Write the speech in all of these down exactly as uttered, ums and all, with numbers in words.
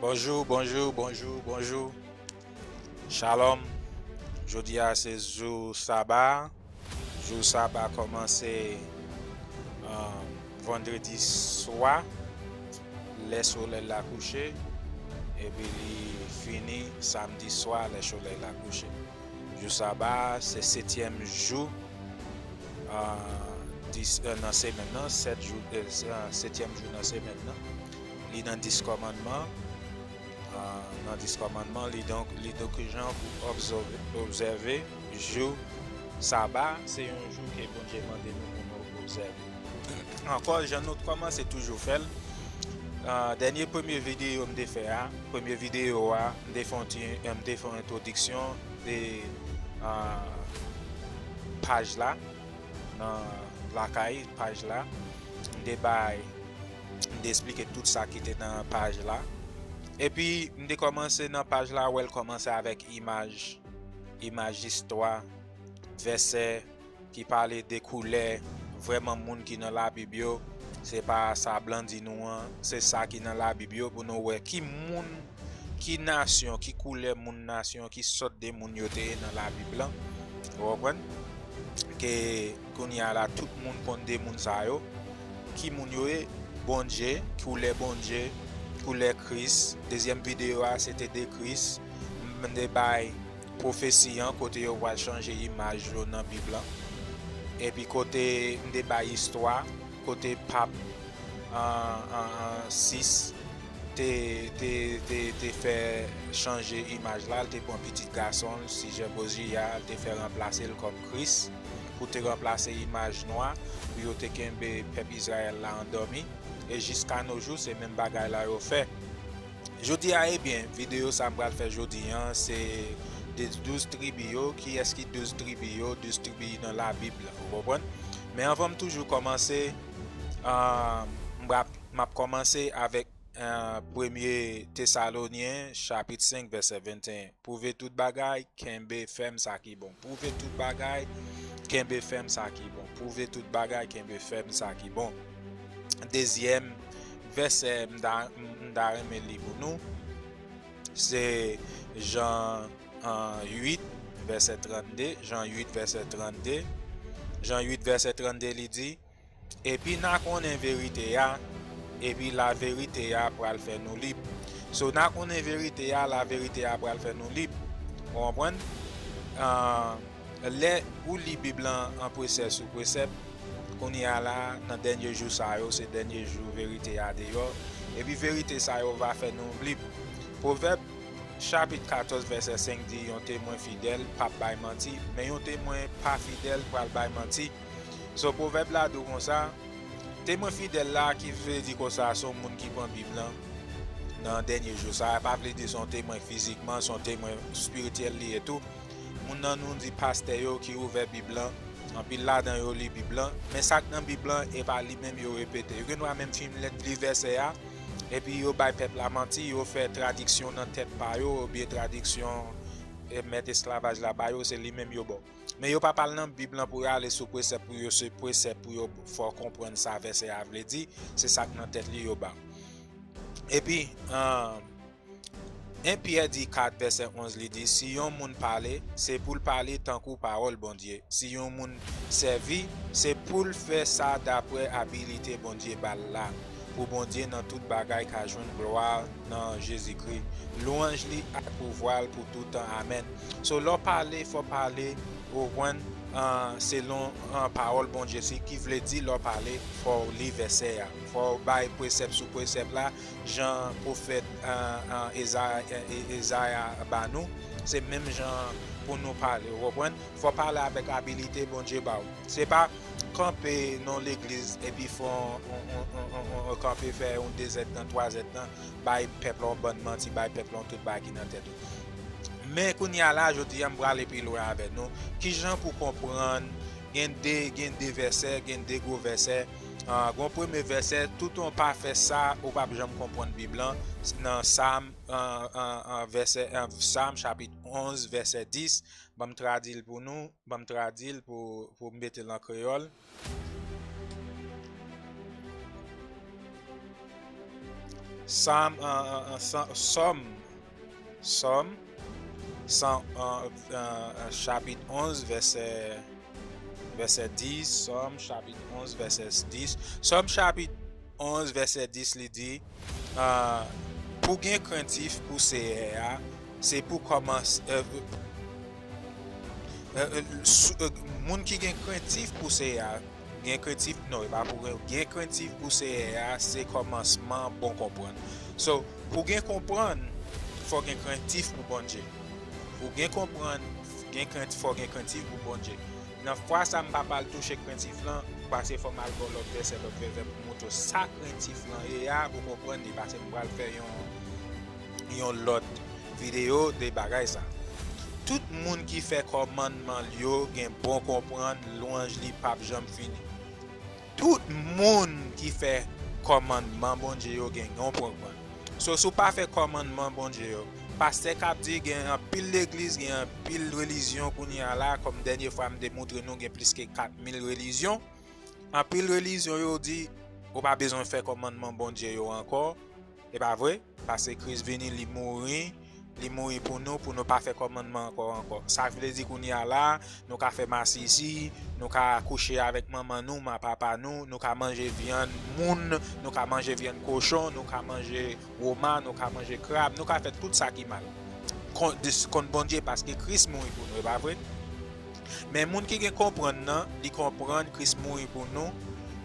Bonjou, bonjou, bonjou, bonjou. Shalom. Jodi a se jou Saba. Jou Saba kòmanse, euh, vandredi swa, lè solèy la kouche, epi li fini samdi swa, lè solèy la kouche. Jou Saba a, se setyèm jou, euh, dis, euh, nan semèn nan, sèt jou, euh, se, euh, setyèm jou nan semèn nan. Li nan dis kòmandman. Ah, nan dis kòmandman, li donk, li donk jan pou obzève, obzève jou Saba, se yon jou ke Bondye mande nou pou nou obzève. Ankò, jan nou kòmanse toujou fè l, ah, dènye premye videyo m te fè a, premye videyo a, m te fè yon ti, m te fè yon entwodiksyon de, ah, paj la, nan lakay paj la. M te bay, m te esplike tout sa ki te nan paj la. Epi, m te kòmanse nan paj la, wè l kòmanse avèk imaj, imaj istwa, vèsè ki pale de koulè, vrèman moun ki nan Labib yo, se pa sa blan di nou an, se sa ki nan Labib yo pou nou wè ki moun, ki nasyon, ki koulè moun nasyon, ki sòt de moun yo te ye nan Labib lan. Ou konprann? Ke kounye a la, tout moun konn de moun sa yo. Ki moun yo ye? Bondye, koulè Bondye, koulè Kris. Dezyèm videyo a, se te de Kris. M te bay pwofesi an, kote yo pral chanje imaj yo nan Bib lan. Epi kote m te bay istwa, kote pap an, an, an sis te, te, te, te fè chanje imaj la, l te pran pitit gason l, Sijè Boziya, l te fè ranplase l kòm Kris, pou te ranplase imaj nwa, pou yo te kenbe pèp Izrayèl la andòmi. E jiska no jou, se menm bagay la yo fè. Jodi a, ebyen, videyo sa m pral fè jodi an, se de douz tribi yo. Kiyès ki douz tribi yo? Douz tribi nan Labib la, ou konprann? Men anvan m toujou kòmanse, ah, m ap, m ap kòmanse avèk, ah, premye Tesalonyen, chapit senk, vèsè venteyen. Pwouve tout bagay, kenbe fèm sa ki bon. Pwouve tout bagay, kenbe fèm sa ki bon. Pwouve tout bagay, kenbe fèm sa ki bon. Dezyèm vèsè m ta, m ta renmen li pou nou, se Jan, ah, uit, vèsè trannde. Jan uit, vèsè trannde. Jan uit, vèsè trannde, li di, epi n a konnen verite a, epi laverite a pral fè nou lib. So, n a konnen verite a, laverite a pral fè nou lib. Ou konprann? Ah, lè ou li Bib lan an presèp sou presèp, kounye a la, nan dènye jou sa yo, se dènye jou verite a deyò. Epi verite sa yo va fè nou lib. Pwovèb chapit katòz, vèsè senk di, yon temwen fidèl p ap bay manti, men yon temwen pa fidèl pral bay manti. So, pwovèb la di w konsa, temwen fidèl la, ki vle di konsa, se yon moun ki pran Bib lan nan dènye jou. Sa pa vle di se yon temwen fizikman, se yon temwen espirityèl li ye tou. Moun nan nou di pastè yo ki ouvè Bib lan, anpil ladan yo li Bib lan, men sa k nan Bib lan, e pa li menm yo repete. Yo gen dwa menm fin li vèsè a, epi yo bay pèp la manti, yo fè tradiksyon nan tèt pa yo, oubyen tradiksyon, e, mèt esklavaj la ba yo, se li menm yo ba w. Men yo pa pral nan Bib lan pou yo ale sou presèp pou yo, se presèp pou yo fè w konprann sa vèsè a vle di, se sa k nan tèt li yo ba w. Epi, an, en Pyè di kat, vèsè onz, li di, si yon moun pale, se pou l pale tankou pawòl Bondye. Si yon moun sèvi, se pou l fè sa dapre abilite Bondye ba l la, pou Bondye nan tout bagay ka jwenn glwa nan Jezikri. Lwanj li ak pouvwa l pou tout tan. Amèn. So, lè w pale, fò w pale, ou konprann, an, selon, an, pawòl Bondye, se ki vle di lè w pale, fò w li vèsè a. Fò w bay presèp sou presèp la, jan pwofèt, an, an, Eza-, e, e, Ezaya ba nou, se menm jan pou nou pale, ou konprann? Fò w pale avèk abilite Bondye ba w. Se pa kanpe nan legliz epi fè yon, yon, yon, yon, yon, yon kanpe fè yon dezèdtan, twazèdtan, bay pèp la yon bann manti, bay pèp la yon tout bagay ki nan tèt ou. Men kounye a la, jodi a, m prale pi lwen avèk nou. Kijan pou konprann, gen de, gen de vèsè, gen de gwo vèsè. Ah, gon premye vèsè, tout yon pa fè sa, ou p ap janm konprann Bib lan. Nan Sam, ah, ah, ah, vèsè, ah, Sam chapit onz, vèsè dis, ban m tradui l pou nou, ban m tradui l pou, pou m mete l an kreyòl. Sòm, an, an, an, Sòm, Sòm, Sòm, an, an, an, chapit onz, vèsè, vèsè dis, Sòm, chapit onz, vèsè dis. Sòm, chapit onz, vèsè dis, li di, ah, pou gen krentif pou Seyè a, se pou kòmanse, euh, euh, euh, sou- euh, moun ki gen krentif pou Seyè a, gen krentif, non, e pa pou gen, gen krentif pou Seyè a, se kòmansman bon konprann. So, pou gen konprann, fò gen krentif pou Bondye. Pou gen konprann, gen krentif, fò gen krentif pou Bondye. Nan fwa sa, m pa pral touche krentif lan, paske fò m al bò lòt vèsè, lòt vèsè pou montre w sa krentif lan ye a, pou konprann li, paske m pral fè yon, yon lòt videyo de bagay sa. Tout moun ki fè kòmandman l yo gen bon konprann, lwanj li p ap janm fini. Tout moun ki fè kòmandman Bondye yo gen bon konprann. So, si w pa fè kòmandman Bondye yo, pastè k ap di gen anpil legliz, gen anpil relijyon kounye a la, kòm dènye fwa m te montre nou, gen plis ke kat mil relijyon. Anpil relijyon yo di, ou pa bezwen fè kòmandman Bondye yo ankò. E pa vre? Paske Kris vini, li mouri, li mouri pou nou, pou nou pa fè kòmandman ankò, ankò. Sa vle di kounye a la, nou ka fè masisi, nou ka kouche avèk manman nou, ma papa nou, nou ka manje vyann moun, nou ka manje vyann kochon, nou ka manje woma, nou ka manje krab, nou ka fè tout sa ki mal kont, kont Bondye, paske Kris mouri pou nou, e pa vre? Men moun ki gen konprann nan, li konprann Kris mouri pou nou.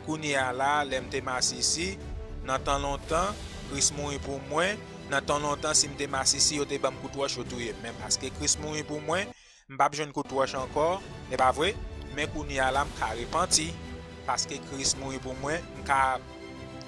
Kounye a la, lè m te masisi, nan tan lontan, Kris mouri pou mwen. Nan tan lontan, si m te masisi, yo te ban m kout wòch, yo touye m. Men paske Kris mouri pou mwen, m p ap jwenn kout wòch ankò, e pa vre? Men kounye a la, m ka repanti. Paske Kris mouri pou mwen, m ka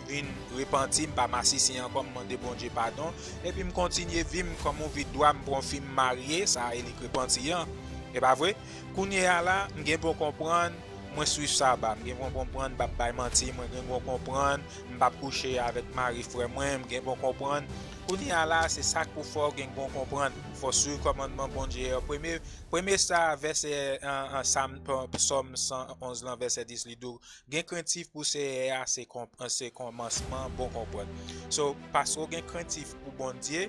vin repanti, m pa masisi ankò, m mande Bondye padon, epi m kontinye vi m kòm yon vi dwa, m pran fi m marye, sa e li k repanti an. E pa vre? Kounye a la, m gen bon konprann, mwen swiv Saba, m gen bon konprann, m p ap bay manti, mwen gen bon konprann, m p ap kouche avèk mari frè mwen, m gen bon konprann. Kounye a la, se sa k pou fè w gen bon konprann. Fò w swiv kòmandman Bondye yo. Premye, premye sa, vèsè, an, an, Sam, Sòm san onz lan, vèsè dis, li di w, gen krentif pou Seyè a, se, se kòmansman bon konprann. So, paske w gen krentif pou Bondye,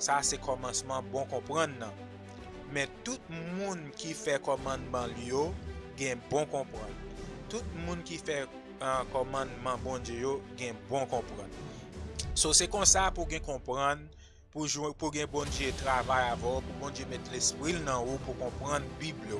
sa se kòmansman bon konprann nan. Men tout moun ki fè kòmandman l yo gen bon konprann. Tout moun ki fè, ah, kòmandman Bondye yo gen bon konprann. So, se konsa pou gen konprann, pou jwe, pou gen Bondye travay avè w, pou Bondye met lespri l nan ou pou konprann Bib yo.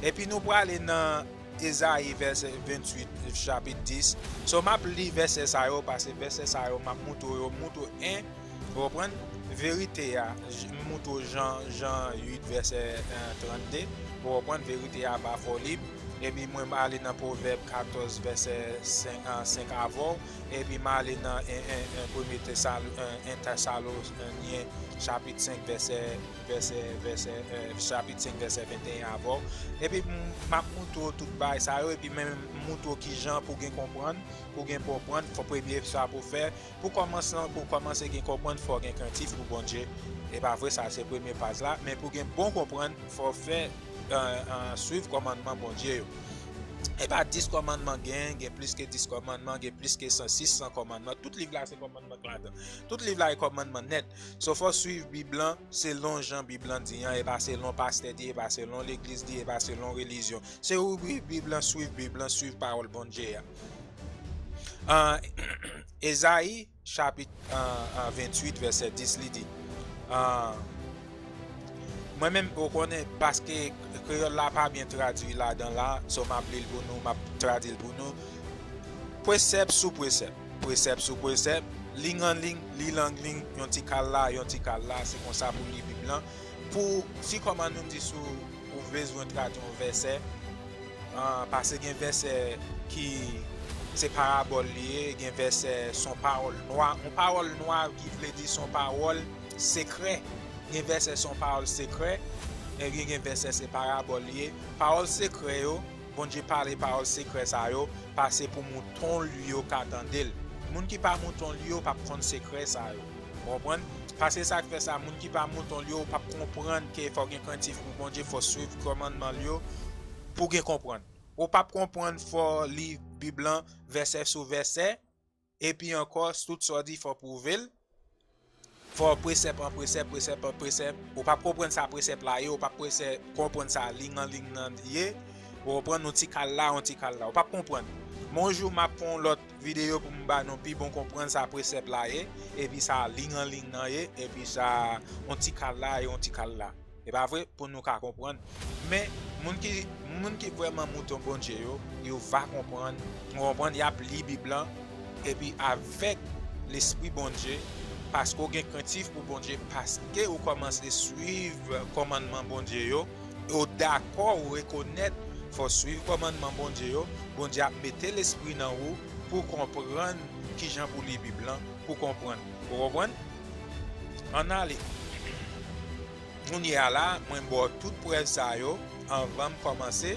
Epi nou prale nan Ezayi vèsè venntuit, chapit dis. So, m ap li vèsè sa yo, paske vèsè sa yo, m ap montre yo, montre w, en, ou konprann? Verite a, j- m montre w Jan, Jan uit, vèsè, eh, trannde. Ou konprann? Verite a pa fò lib. Epi mwen, m ale nan Pwovèb katòz, vèsè senk, ah, senk avè w. Epi m ale nan en, en, en Premye Tesal-, en, en Tesalonyen, chapit senk, vèsè, vèsè, vèsè, eh, chapit senk, vèsè venteyen avè w. Epi m, m ap montre w tout bagay sa yo, epi menm m montre w kijan pou gen konprann, pou gen konprann, fò premye sa pou fè, pou kòmanse, pou kòmanse gen konprann, fò gen krentif pou Bondye. E pa vre, sa se premye faz la, men pou gen bon konprann, fò fè, eh, eh, swiv kòmandman Bondye yo. E pa dis kòmandman gen, gen plis ke dis kòmandman, gen plis ke san, sis san kòmandman. Tout liv la se kòmandman k ladan. Tout liv la e kòmandman nèt. So, fò w swiv Bib lan selon jan Bib lan di an, e pa selon pastè di, e pa selon legliz di, e pa selon relijyon. Se ouvri Bib lan, swiv Bib lan, swiv pawòl Bondye a. Ah, Ezayi, chapit, ah, ah, venntuit, vèsè dis, li di, ah, mwen menm, ou konnen, paske kreyòl la pa byen tradui ladan la, so m ap li l pou nou, m ap tradui l pou nou. Presèp sou presèp, presèp sou presèp, ling an ling, ling an ling, yon ti kal la, yon ti kal la, se konsa pou li Bib lan. Pou, si kòman nou di sou ou bezwen tradui yon vèsè, ah, paske gen vèsè ki se parabòl li ye, gen vèsè se yon pawòl nwa. Yon pawòl nwa ki vle di se yon pawòl sekrè. Gen vèsè se yon pawòl sekrè, epi gen vèsè se parabòl li ye. Pawòl sekrè yo, Bondye pale pawòl sekrè sa yo, paske pou mouton li yo ka tande l. Moun ki pa mouton li yo p ap konn sekrè sa yo. Ou konprann? Paske sa k fè sa, moun ki pa mouton li yo p ap konprann ke fò gen krentif pou Bondye, fò swiv kòmandman l yo pou gen konprann. Ou p ap konprann, fò li Bib lan vèsè sou vèsè, Epi ankò, tout sa w di, fò w pwouve l. Fò presèp an presèp, presèp an presèp. Ou p ap konprann sa presèp la ye, ou p ap presèp, konprann sa liy an liy nan ye, ou konprann yon ti kal la, yon ti kal la. Ou p ap konprann. Men yon jou, m ap fè yon lòt videyo pou m ba nou pi bon konprann sa presèp la ye, epi sa liy an liy nan ye, epi sa yon ti kal la, e yon ti kal la. E pa vre? Pou nou ka konprann. Men, moun ki, moun ki vrèman mouton Bondye yo, yo va konprann, yo konprann, y ap li Bib lan, epi avèk Lespri Bondye, paske w gen krentif pou Bondye, paske ou kòmanse swiv kòmandman Bondye yo, ou dakò, ou rekonèt, fò w swiv kòmandman Bondye yo, Bondye ap mete lespri nan ou pou konprann kijan pou li Bib lan, pou konprann. Ou konprann? Ann ale. Kounye a la, mwen ba w tout prèv sa yo anvan m kòmanse,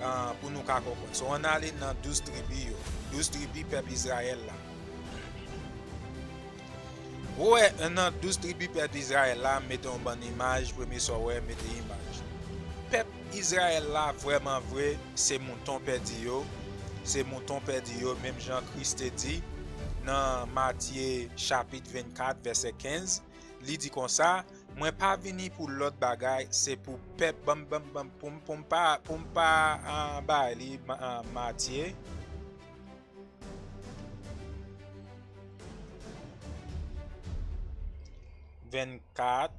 ah, pou nou ka konprann. So, ann ale nan douz tribi yo, douz tribi pèp Izrayèl la. Ou wè, nan douz tribi pèp Izrayèl la, m mete yon bann imaj, premye sa w wè, mete imaj. Pèp Izrayèl la, vrèman vre, se mouton pèdi yo. Se mouton pèdi yo, menm jan Kris te di nan Matye chapit vennkat, vèsè kenz, li di konsa, mwen pa vini pou lòt bagay, se pou pèp, ban m, ban m, ban m, pou m, pou m pa, pou m pa, ah, bay li, ma-, ah, Matye vennkat,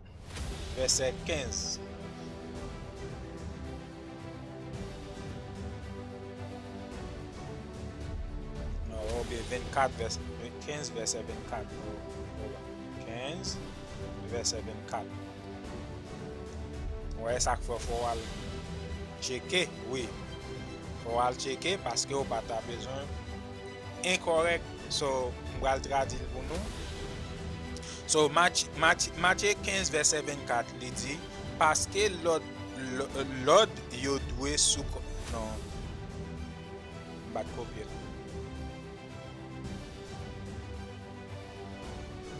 vèsè kenz. Non, oubyen vennkat, vèsè kenz, vèsè vennkat. Oh, oh, kenz, vèsè vennkat. Ou wè sa k fè fò w al tcheke, wi. Fò w al tcheke paske w pa ta bezwen enkòrèk. So, m pral tradui l pou nou. So, Matye, Matye, Matye kenz, vèsè vennkat, li di, paske lòd, lò-, lòd yo dwe sou kò-, non. M pa t kopye l.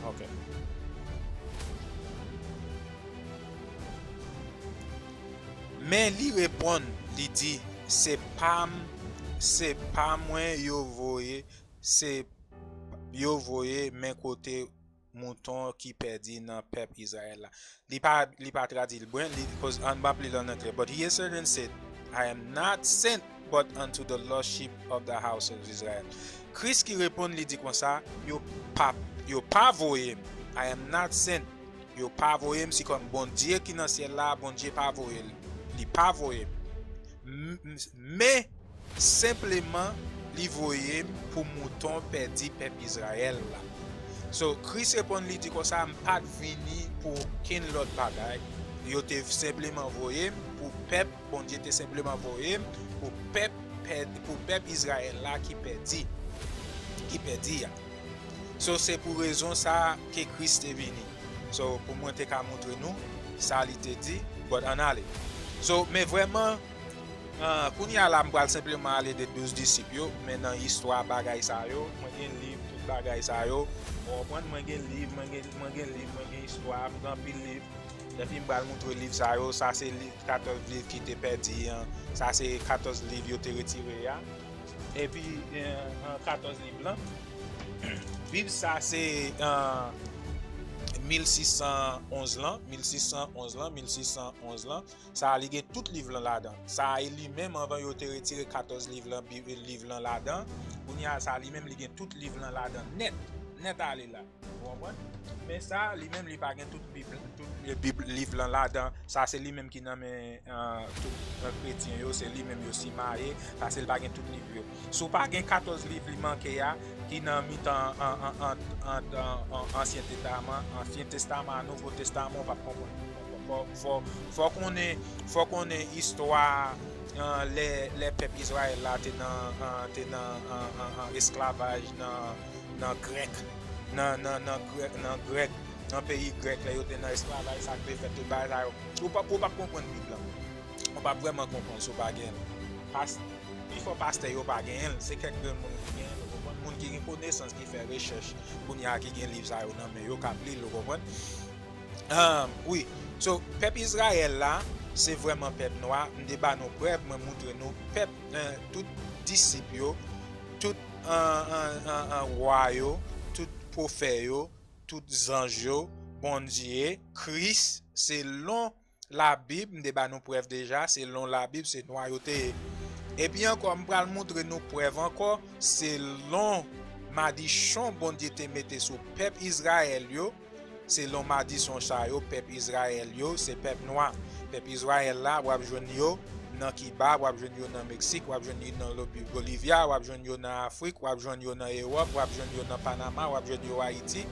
Ok. Men li reponn, li di, se pa m, se pa mwen yo voye, se yo voye, men kote mouton ki pèdi nan pèp Izrayèl la. Li pa, li pa tradui l byen, li, koz, ann m ap li l an anglè. But he answered and said, I am not sent but unto the lost sheep of the house of Israel. Kris ki reponn, li di konsa, yo pa, yo pa voye m. I am not sent. Yo pa voye m, se kòm Bondye ki nan syèl la, Bondye pa voye l. Li pa voye m. M-, m-, men, senpleman, li voye m pou mouton pèdi pèp Izrayèl la. So, Kris reponn, li di konsa, m pa t vini pou okenn lòt bagay. Yo te senpleman voye m pou pèp, Bondye te senpleman voye m pou pèp, pèd-, pou pèp Izrayèl la ki pèdi, ki pèdi a. So, se pou rezon sa a ke Kris te vini. So, pou mwen te ka montre nou sa li te di, but ann ale. So, men vrèman, ah, kounye a la, m pral senpleman ale de douz disip yo, men nan istwa bagay sa yo, mwen gen liv, tout bagay sa yo. Ou konprann? Mwen gen liv, mwen gen, mwen gen liv, mwen gen istwa, m gen anpil liv. Epi m pral montre liv sa yo. Sa se liv, katòz liv ki te pèdi an. Sa se katòz liv yo te retire a. Epi, eh, an katòz liv lan, Bib sa se, eh, mil sis san onz lan, mil sis san onz lan, mil sis san onz lan. Sa a, li gen tout liv lan ladan. Sa a, e li menm, anvan yo te retire katòz liv lan, Bib, liv lan ladan. Kounye a, sa a, li menm, li gen tout liv lan ladan nèt. Nèt ale la. Ou konprann? Men sa, li menm, li pa gen tout Bib, tout Bib, liv lan ladan. Sa, se li menm ki nan men, eh, tout, eh, kretyen yo, se li menm yo simaye, paske li pa gen tout liv yo. Si w pa gen katòz liv li manke a, ki nan mitan an, an, an, an, an, an, Ansyen Testaman, Ansyen Testaman a Nouvo Testaman, ou p ap konprann. Fò, fò, fò konnen, fò konnen istwa, eh, lè, lè pèp Izrayèl la te nan, eh, te nan, eh, eh, eh, esklavaj nan, nan Grèk, nan, nan, nan Grèk, nan Grèk, nan peyi Grèk, lè yo te nan esklavaj, sa k te fèt, tout bagay sa yo. Ou p ap, ou p ap konprann Bib lan. Ou p ap vrèman konprann si w pa gen l. Pas-, pifò pastè yo pa genyen l, se kèk grenn moun ki genyen l, ou konprann? Moun ki gen konesans, ki fè rechèch, kounye a ki gen liv sa yo nan men yo, k ap li l, ou konprann? Ah, wi. So, pèp Izrayèl la, se vrèman pèp nwa. M te ba nou prèv, mwen montre nou pèp, eh, tout disip yo, tout, an, an, an, an wa yo, tout pwofè yo, tout zanj yo, Bondye, Kris, selon Labib, m te ba nou prèv deja, selon Labib, se nwa yo te ye. Epi ankò, m pral montre nou prèv ankò, selon madichon Bondye te mete sou pèp Izrayèl yo, selon madichon sa yo, pèp Izrayèl yo, se pèp nwa. Pèp Izrayèl la, w ap jwenn yo nan Kiba, w ap jwenn yo nan Meksik, w ap jwenn yo nan Lobi-, Bolivya, w ap jwenn yo nan Afrik, w ap jwenn yo nan Ewòp, w ap jwenn yo nan Panama, w ap jwenn yo Ayiti,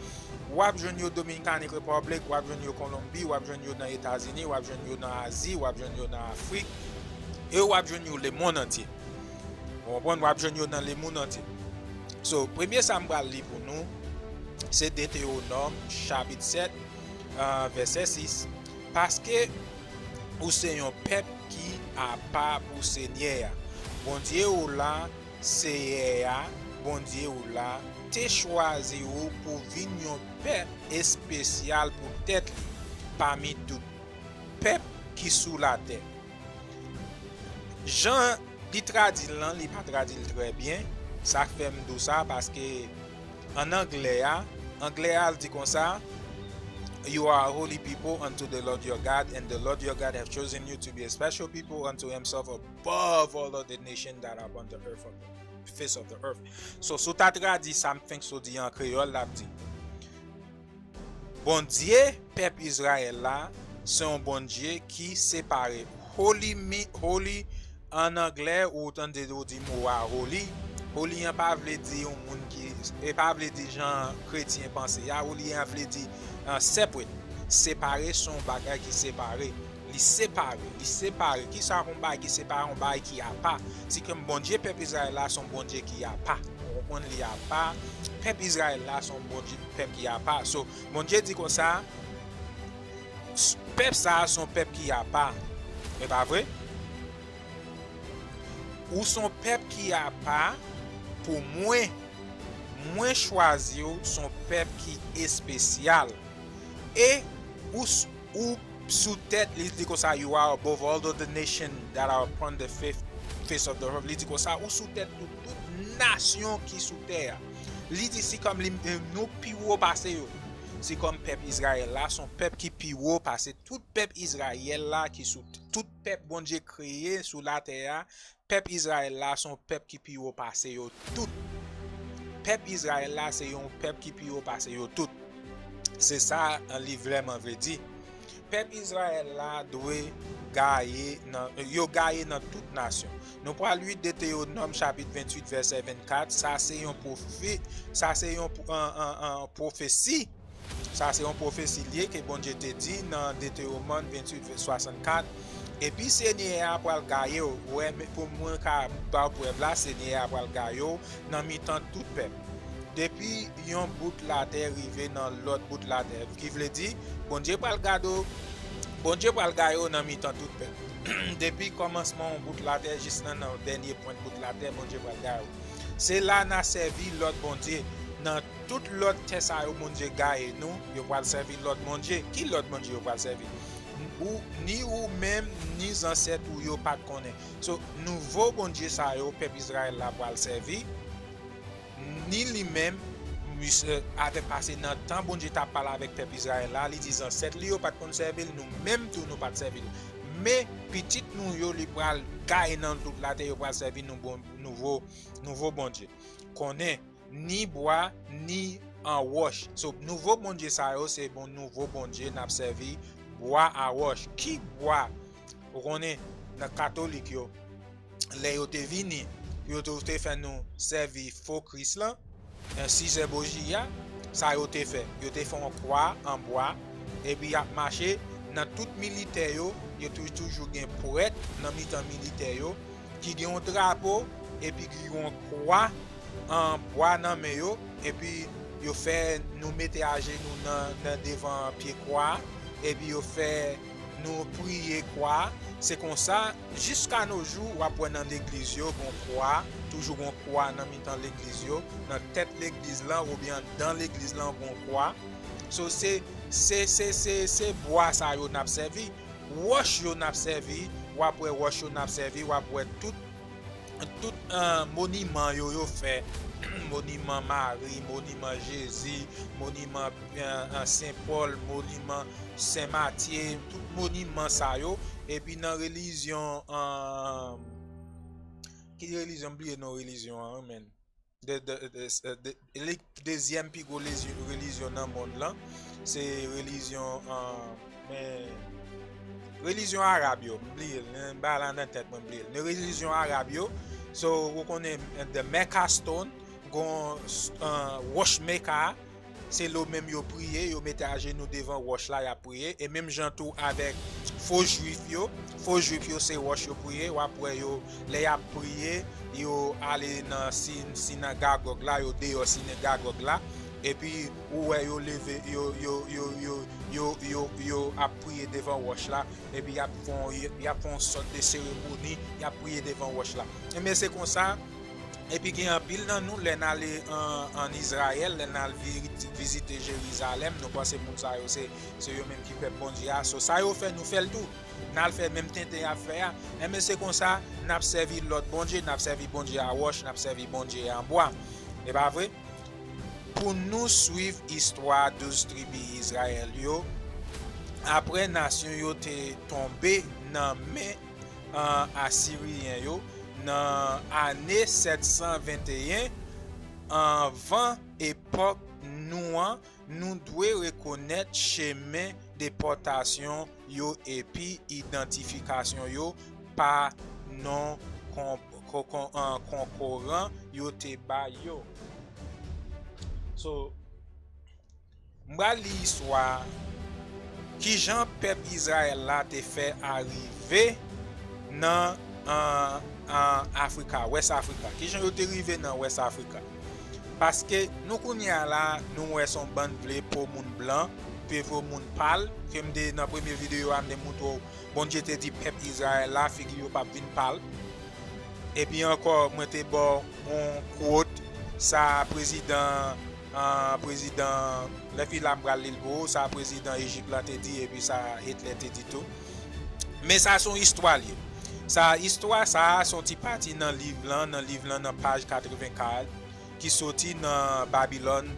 w ap jwenn yo Dominican Republic, w ap jwenn yo Kolonbi, w ap jwenn yo nan Etazini, w ap jwenn yo nan Azi, w ap jwenn yo nan Afrik, e w ap jwenn yo lemonn antye. Ou konprann? W ap jwenn yo nan lemonn antye. So, premye sa m pral li pou nou, se Detewonòm, chapit sèt, ah, vèsè sis. Paske ou se yon pèp ki apa pou Senyè a, Bondye w la, Seyè a, Bondye w la, te chwazi w pou vin yon pèp espesyal pou tèt li, pami tout pèp ki sou latè. Jan li tradui l lan, li pa tradui l trè byen. Sa k fè m di w sa, paske an anglè a, anglè a, l di konsa, "You are a holy people unto the Lord your God, and the Lord your God have chosen you to be a special people unto himself above all other nations that are upon the earth, of the face of the earth." So, si w ta tradui sa m fenk sot di an kreyòl, l ap di, Bondye pèp Izrayèl la, se yon Bondye ki separe. Holy mi-, holy, an anglè, ou tande yo di mo a holy. Holy an pa vle di yon moun ki, e pa vle di jan kretyen panse a. Holy an vle di, ah, separate. Separe, se yon bagay ki separe. Li separe, li separe. Kisa yon bagay ki separe? Yon bagay ki apa. Se ke Bondye pèp Izrayèl la, se yon Bondye ki apa. Ou konprann? Li apa. Pèp Izrayèl la, se yon Bondye, pèp ki apa. So, Bondye di konsa, s-, pèp sa a se yon pèp ki apa. E pa vre? Ou se yon pèp ki apa pou mwen. Mwen chwazi w, se yon pèp ki espesyal. E ou s-, ou sou tèt, li di konsa, "You are above all of the nation that are upon the fa-, face of the earth." Li di konsa, ou sou tèt tout, tout nasyon ki sou tè a. Li di, si kòm li, nou pi wo pase yo. Si kòm pèp Izrayèl la, se yon pèp ki pi wo pase tout pèp Izrayèl la ki sou t-, tout pèp Bondye kreye sou latè a, pèp Izrayèl la se yon pèp ki pi wo pase yo tout. Pèp Izrayèl la se yon pèp ki pi wo pase yo tout. Se sa li vrèman vle di. Pèp Izrayèl la dwe gaye nan, yo gaye nan tout nasyon. Nou pral li Detewonòm chapit venntuit vèsè vennkat, sa se yon pwofe-, sa se yon pw-, an, an, an pwofesi. Sa se yon pwofesi li ye ke Bondye te di nan Detewonòm venntuit vèsè swasannkat. Epi Senyè a pral gaye w. Ou wè, men pou mwen ka ba w prèv la, Senyè a pral gaye w nan mitan tout pèp. Depi yon bout latè rive nan lòt bout latè, ki vle di, Bondye pral gade w, Bondye pral gaye w nan mitan tout pèp. Depi kòmansman yon bout latè jis nan, nan dènye pwent bout latè, Bondye pral gaye w. Se la n a sèvi lòt bondye. Nan tout lòt tè sa yo Bondye gaye nou, yo pral sèvi lòt bondye. Ki lòt bondye yo pral sèvi? Ou, ni ou menm, ni zansèt ou yo pa t konnen. So, nouvo bondye sa yo, pèp Izrayèl la pral sèvi, ni li menm, misye, avèk pase nan tan Bondye t ap pale avèk pèp Izrayèl la, li di zansèt li yo pa t konn sèvi l, nou menm tou nou pa t sèvi l. Men, pitit nou yo, li pral gaye nan tout latè, yo pral sèvi nou bon, nouvo, nouvo Bondye. Konnen, ni bwa, ni an wòch. So, nouvo Bondye sa yo, se bon nouvo Bondye n ap sèvi, bwa a wòch. Ki bwa? Ou konnen, nan katolik yo, lè yo te vini, yo te, te fè nou sèvi fo Kris lan, e, sizè boji a, sa yo te fè? Yo te fè yon kwa an bwa, epi y ap mache. Nan tout militè yo, yo tou-, toujou gen prèt nan mitan militè yo, ki gen yon drapo, epi ki gen yon kwa an bwa nan men yo, epi yo fè nou mete ajenou nan, nan devan pye kwa a, epi yo fè nou priye kwa a. Se konsa, jiska no jou, w ap wè nan legliz yo, gon kwa, toujou gon kwa nan mitan legliz yo, nan tèt legliz lan oubyen anndan legliz lan, gon kwa. So, se, se, se, se, se bwa sa yo n ap sèvi, wòch yo n ap sèvi, w ap wè wòch yo n ap sèvi, w ap wè tout tout, eh, moniman yo, yo fè, moniman Mari, moniman Jezi, moniman, eh, eh, Sen Pòl, moniman Sen Matye, tout moniman sa yo, epi nan relijyon, eh, ki relijyon, m bliye non relijyon an, wi, men. De, de, de, de, de, li dezyèm pi gwo lezi-, relijyon nan mond lan. Se relijyon, eh, men, relijyon arab yo, m bliye l, men bagay la nan tèt mwen, m bliye l. Men relijyon arab yo, so, ou konnen, eh, the Mecca Stone, gon, eh, wòch Mecca, se lo menm yo priye, yo mete ajenou devan wòch la, y ap priye. E menm jan tou avèk fo jwif yo, fo jwif yo se wòch yo priye, w ap wè yo, lè y ap priye, yo ale nan sin-, sinagagòg la, yo deyò sinagagòg la, epi ou wè yo leve, yo, yo, yo, yo, yo, yo, yo ap priye devan wòch la, epi y ap fè yon, y ap fè yon sòt de seremoni, y ap priye devan wòch la. Ebyen, se konsa, epi gen anpil nan nou, lè n ale an, ann Izrayèl, lè n al vi-, vizite Jerizalèm, nou panse moun sa yo se, se yo menm ki pèp Bondye a. So, sa yo fè, nou fè l tou. N al fè menm tenten y ap fè a. Enben, se konsa, n ap sèvi lòt bondye, n ap sèvi bondye a wòch, n ap sèvi bondye an bwa. E pa vre? Pou nou swiv istwa douz tribi Izrayèl yo, apre nasyon yo te tonbe nan men, ah, Asiriyen yo, nan ane sèt san venteyen anvan epòk nou an, nou dwe rekonèt chemen depòtasyon yo epi idantifikasyon yo pa non kon-, kon-, kon-, ah, konkoran yo te bay yo. So, m pral li istwa kijan pèp Izrayèl la te fè arive nan, an, an Afrika, Wès Afrika. Kijan yo te rive nan Wès Afrika? Paske nou kounye a la, nou wè se yon bann vle po moun blan, vle po moun pal, ke m te nan premye videyo a, m te montre w, Bondye te di pèp Izrayèl la, figi yo p ap vin pal. Epi ankò, mwen te ba w yon quote, sa prezidan, ah, prezidan, lè fi la m pral li l pou ou, sa prezidan Ejip la te di, epi sa Hitler te di tou. Men sa se yon istwa l ye. Sa, istwa sa a se yon ti pati nan liv lan, nan liv lan, nan paj katrevenkat, ki soti nan Babylon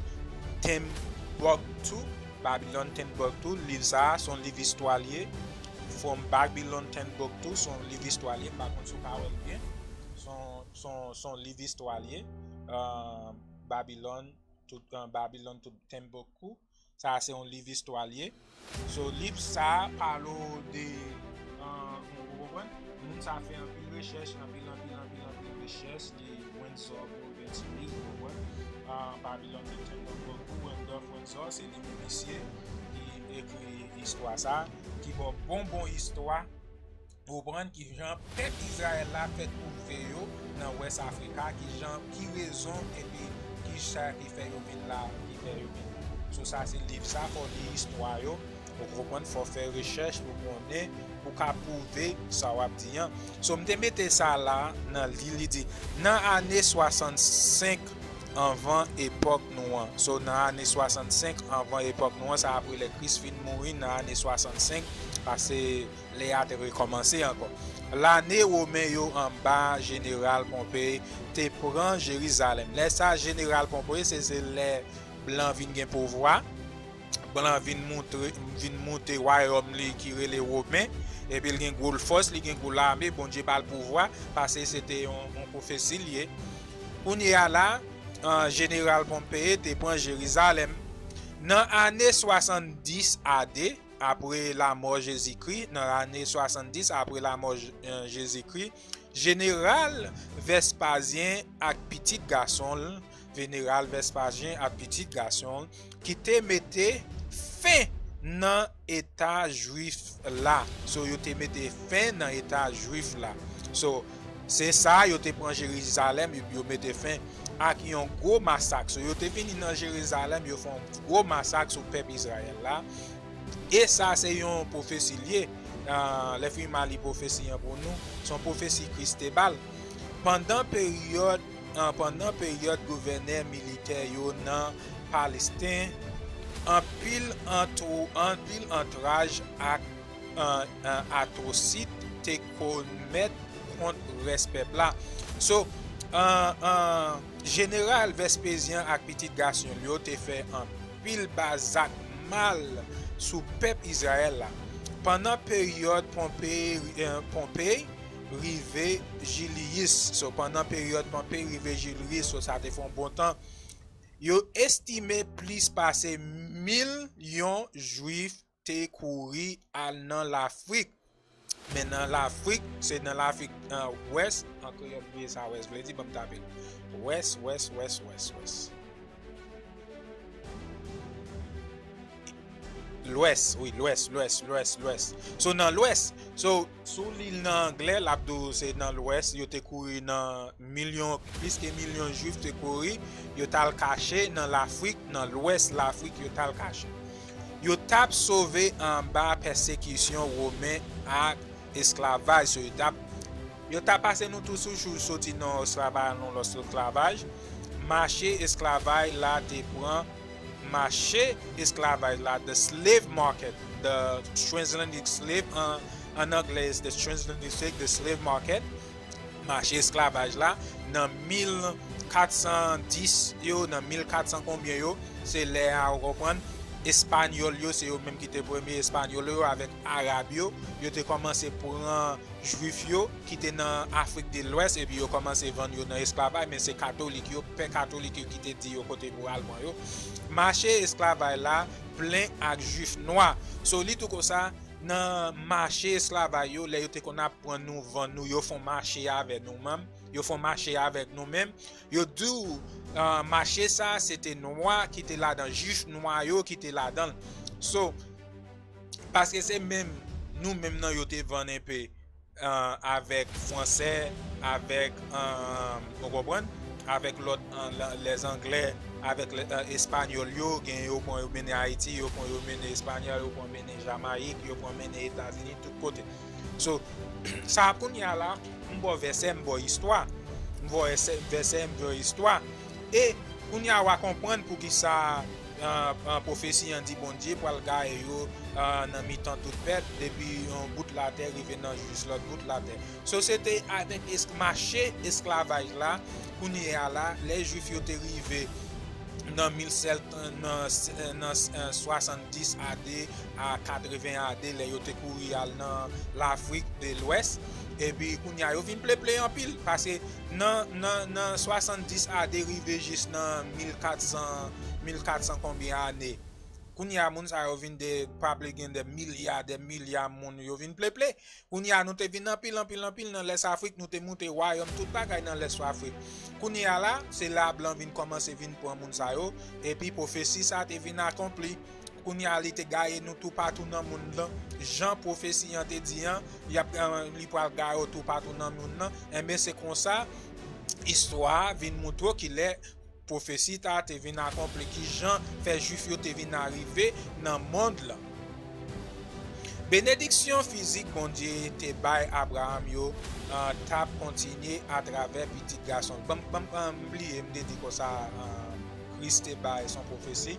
Timbuktu. Babylon Timbuktu, liv sa a, se yon liv istwa l ye. From Babylon Timbuktu, se yon liv istwa l ye, m pa konn si w ka wè l byen. Se yon, se yon, se yon liv istwa l ye. Ah, Babylon, tout, ah, Babylon, tout Timbuktu. Sa a se yon liv istwa l ye. So, liv sa a pale w de, ah, ou konprann? Moun sa a fè anpil rechèch, anpil, anpil, anpil, anpil rechèch, li Windsor Province News, ou konprann? Ah, Babylon Timbuktu, Randolph Windsor, se li menm misye ki ekri istwa sa a, ki ba w bon, bon istwa, ou konprann, kijan pèp Izrayèl la fè twouve yo nan Wès Afrika, kijan, ki rezon, epi kisa ki fè yo vin la, ki fè yo vin. So, sa se liv sa, fò w li istwa yo, ou konprann, fò w fè rechèch pou konnen, pou ka pwouve sa w ap di an. So, m te mete sa la nan li, li di, nan ane swasannsenk anvan epòk nou an. So, nan ane swasannsenk anvan epòk nou an, sa apre lè Kris fin mouri nan ane swasannsenk, paske lè a te rekòmanse ankò. Lane Women yo anba Jeneral Ponpey te pran Jerizalèm. Lè sa, Jeneral Ponpey, se, se lè blan vin gen pouvwa. Blan vin moutre, vin moute wayòm li ki rele Women. Epi l gen gwo fòs, li gen gwo lame, Bondye ba l pouvwa, paske se te yon, yon pwofesi l ye. Kounye a la, an, Jeneral Ponpey te pran Jerizalèm. Nan ane swasanndis A D, apre lamò Jezikri, nan ane swasanndis apre lamò Je-, eh, Jezikri, Jeneral Vespazyen ak pitit gason l, Jeneral Vespazyen ak pitit gason l, ki te mete fen nan eta jwif la. So, yo te mete fen nan eta jwif la. So, se sa, yo te pran Jerizalèm, epi yo mete fen ak yon gwo masak. So, yo te vini nan Jerizalèm, yo fè yon gwo masak sou pèp Izrayèl la. E sa, se yon pwofesi l ye. Ah, lè fi m a li pwofesi an pou nou, se yon pwofesi Kris te ba l. Pandan peryòd, ah, pandan peryòd gouvènè militè yo nan Palestin, anpil antwo-, anpil antraj ak, ah, ah, atwosit te komèt kont rès pèp la. So, an, an, jeneral Vèspezyan ak pitit gason l yo te fè anpil bazak mal sou pèp Izrayèl la. Pandan peryòd Ponpey, eh, Ponpey rive Jilyis, so, pandan peryòd Ponpey rive Jilyis, so, sa te fè yon bon tan. Yo estime plis pase milyon Jwif te kouri al nan Lafrik. Men nan Lafrik, se nan Lafrik, eh, Wès, an kreyòl, m bliye sa Wès vle di, ban m tape l. Wès, Wès, Wès, Wès, Wès. Lwès, wi, Lwès, Lwès, Lwès, Lwès. So, nan Lwès, so, si w li l nan anglè, l ap di w se nan Lwès, yo te kouri nan milyon, plis ke milyon Jwif te kouri, yo t al kache nan Lafrik, nan Lwès Lafrik, yo t al kache. Yo t ap sove anba pèsekisyon Women ak esklavaj. So, yo t ap, yo t ap pase nou tou sou jou soti nan esklavaj, nan lòs esklavaj. Mache esklavaj la te pran, mache esklavaj la, the slave market, the transatlantic slave, an, an anglè, is the transatlantic slave, the slave market. Mache esklavaj la, nan mil kat san dis yo, nan mil kat san konbyen yo, se lè a, ou konprann, Espanyòl yo, se yo menm ki te premye Espanyòl yo avèk Arab yo, yo te kòmanse pran Jwif yo ki te nan Afrik de Lwès, epi yo kòmanse vann yo nan esklavaj, men se Katolik yo, pè Katolik yo ki te di yo kote pou al pran yo. Mache esklavaj la plen ak Jwif nwa. So, li tou konsa, nan mache esklavaj yo, lè yo te konn ap pran nou, vann nou, yo fè yon mache avè nou menm, yo fè yon mache avèk nou menm, yo di w, ah, mache sa, se te nwa ki te ladan, Jwif nwa yo ki te ladan l. So, paske se menm, nou menm nan yo te vann enpe, ah, avèk Fransè, avèk, ah, ou konprann? Avèk lòt, ah, la, lèzanglè, avèk lè, ah, Espanyòl yo, gen yo pran yo mennen Ayiti, yo pran yo mennen Espanyòl, yo pran mennen Jamayik, yo pran mennen Etazini, tout kote. So, sa kounye a la, m ba w vèsè, m ba w istwa. M ba w vèsè, vèsè, m ba w istwa. E kounye a w a konprann poukisa, ah, ah, pwofesi an di Bondye pral gaye yo, ah, nan mitan tout pèp, depi yon bout latè rive nan jis lòt bout latè. So, se te avèk es-, mache esklavaj la, kounye a la, lè Jwif yo te rive nan mil sèt, nan, nan, eh, swasanndis A D a katreven A D, lè yo te kouri al nan Lafrik de Lwès. Epi kounye a, yo vin pleple anpil, paske nan, nan, nan swasanndis A D rive jis nan mil kat san, mil kat san konbyen ane. Kounye a, moun sa yo vin de, pable gen de milya, de milya moun, yo vin pleple. Kounye a, nou te vin anpil, anpil, anpil nan Lès Afrik, nou te moute wayòm, tout bagay nan Lès Afrik. Kounye a la, se la blan vin kòmanse vin pran moun sa yo, epi pwofesi sa te vin akonpli. Kounye a, li te gaye nou toupatou nan mond lan. Jan pwofesi an te di an, y ap, eh, li pral gaye w toupatou nan mond lan. Enben, se konsa, istwa a vin moutre w kilè pwofesi ta te vin akonpli, kijan fè Jwif yo te vin arive nan mond lan. Benediksyon fizik Bondye te bay Abraram yo, ah, t ap kontinye atravè pitit gason l. Ban m, ban m, ah, m bliye, m te di konsa, ah, Kris te bay son pwofesi.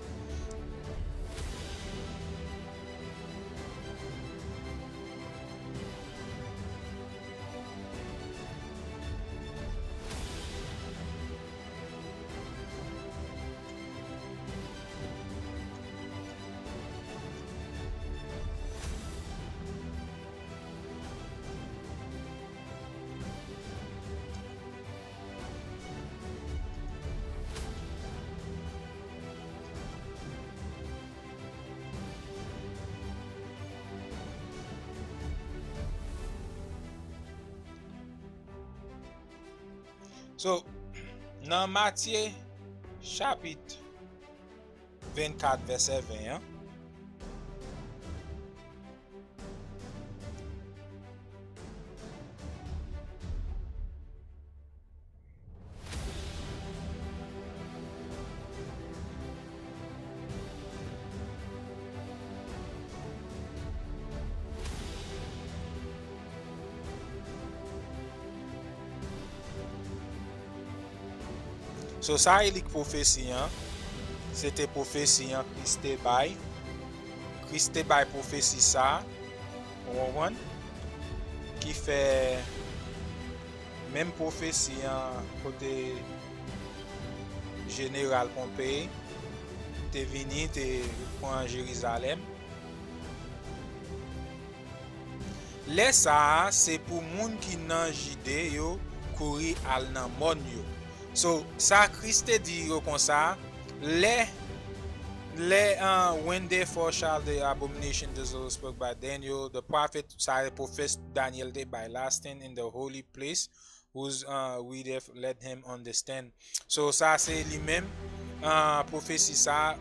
So, nan Matye chapit vennkat vèsè ven an, So, sa e li k pwofesi an, se te pwofesi an Kris te bay. Kris te bay pwofesi sa a, ou konprann? Ki fè Menm pwofesi an kote jeneral Ponpey te vini, te pran Jerizalèm. Lè sa a, se pou moun ki nan Jide yo kouri al nan mòn yo. So, sa Kris te di yo konsa, lè, lè, uh, when therefore shall the abomination desolate spoke by Daniel the prophet, sa e pwofesi Daniel te bay last thing in the holy place, whose, uh, readeth let him understand. So, sa se li menm, uh, pwofesi sa,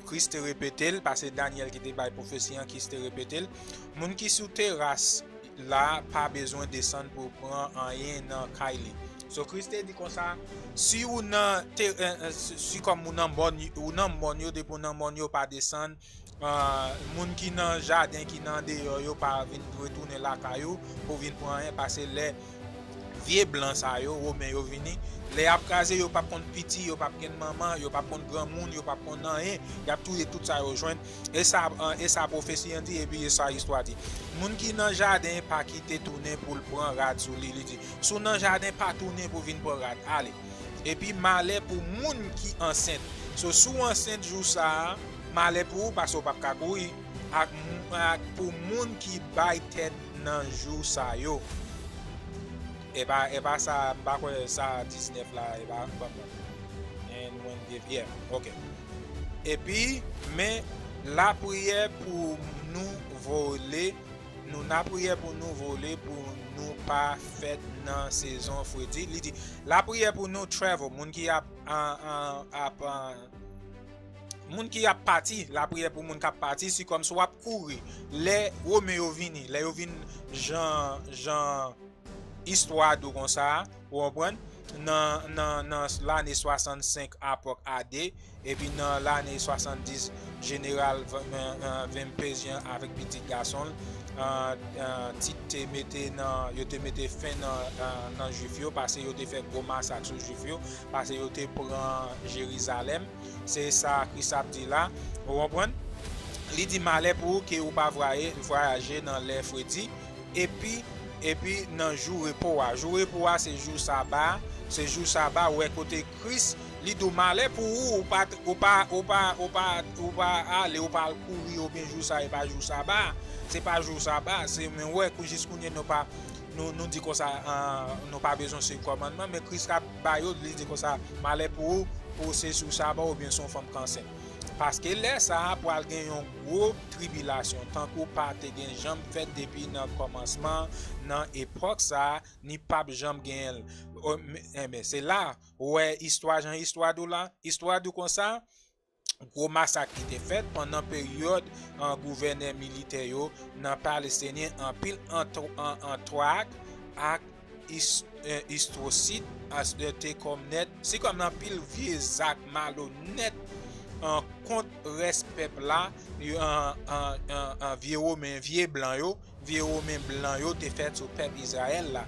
Kris te repete l, paske Daniel ki te bay pwofesi an, Kris te repete l. Moun ki sou teras la pa bezwen desann pou pran anyen nan kay li. So, Kris te di konsa, si ou nan te, eh, eh, si, si kòm ou nan mòn, ou nan mòn yo, depi ou nan mòn yo, pa desann. Ah, moun ki nan jaden, ki nan deyò yo, pa vin retounen lakay ou pou vin pran anyen, paske lè vye blan sa yo, Women yo vini, lè y ap kraze, yo p ap konn piti, yo p ap konn manman, yo p ap konn granmoun, yo p ap konn anyen, y ap touye tout sa yo jwenn. E sa, ah, e sa pwofesi an di, epi e sa istwa di. Moun ki nan jaden pa kite tounen pou l pran rad sou li, li di, si w nan jaden, pa tounen pou vin pran rad, ale. Epi malè pou moun ki ansent. So, si w ansent jou sa a, malè pou ou, paske w p ap ka kouri. Ak, mou- ak pou moun ki bay tèt nan jou sa yo. E pa, e pa sa, m pa kwè sa diznèf la, e pa, ban m. And when give, yeah, ok. Epi, men, lapriyè pou nou vole, nou, lapriyè pou nou vole pou nou pa fèt nan sezon fredi. Li di, lapriyè pou nou travel, moun ki ap, an, an, ap, an, moun ki ap pati, lapriyè pou moun k ap pati, si kòm si w ap kouri. Lè Women yo vini, lè yo vin jan, jan istwa a di w konsa, ou konprann? Nan, nan, nan lane swasannsenk apòk A D, epi nan lane swasanndis, jeneral V-, V-, V-, Vespasyen avèk pitit gason l, ah, ah, Tit te mete nan, yo te mete fen nan, ah, nan Jwif yo, paske yo te fè gwo masak sou Jwif yo, paske yo te pran Jerizalèm. Se sa Kris ap di la, ou konprann? Li di, malè pou ou ke ou pa vwaye-, vwayaje nan lè fredi, epi, epi nan jou repo a. Jou repo a, se jou saba, se jou saba, ou wè kote Kris, li di w, malè pou ou, ou pa, ou pa, ou pa, ou pa, ou pa ale, ou pa al kouri, oubyen jou sa, e pa jou saba, se pa jou saba, se, men wè, kou jis kounye nou pa, nou, nou di konsa, ah, nou pa bezwen suiv kòmandman, men Kris ap ba yo, li di konsa, malè pou ou, pou se sou saba oubyen se yon fanm k ansent. Paske lè sa a pral gen yon gwo tribilasyon, tankou pa te gen janm fèt depi nan kòmansman, nan epòk sa a, ni p ap janm genyen l. O, men, enben, se la, ou wè istwa, jan istwa di w la, istwa di w konsa, gwo masak ki te fèt pandan peryòd, ah, gouvènè militè yo nan Palestinyen, anpil Antw-, an, Antrak ak Is-, eh, Istwosit, as, eh, te kòmèt, se kòm anpil vye zak malonèt, ah, kont rès pèp la, yo, ah, ah, ah, ah, vye Women, vye blan yo, vye Women blan yo te fèt sou pèp Izrayèl la,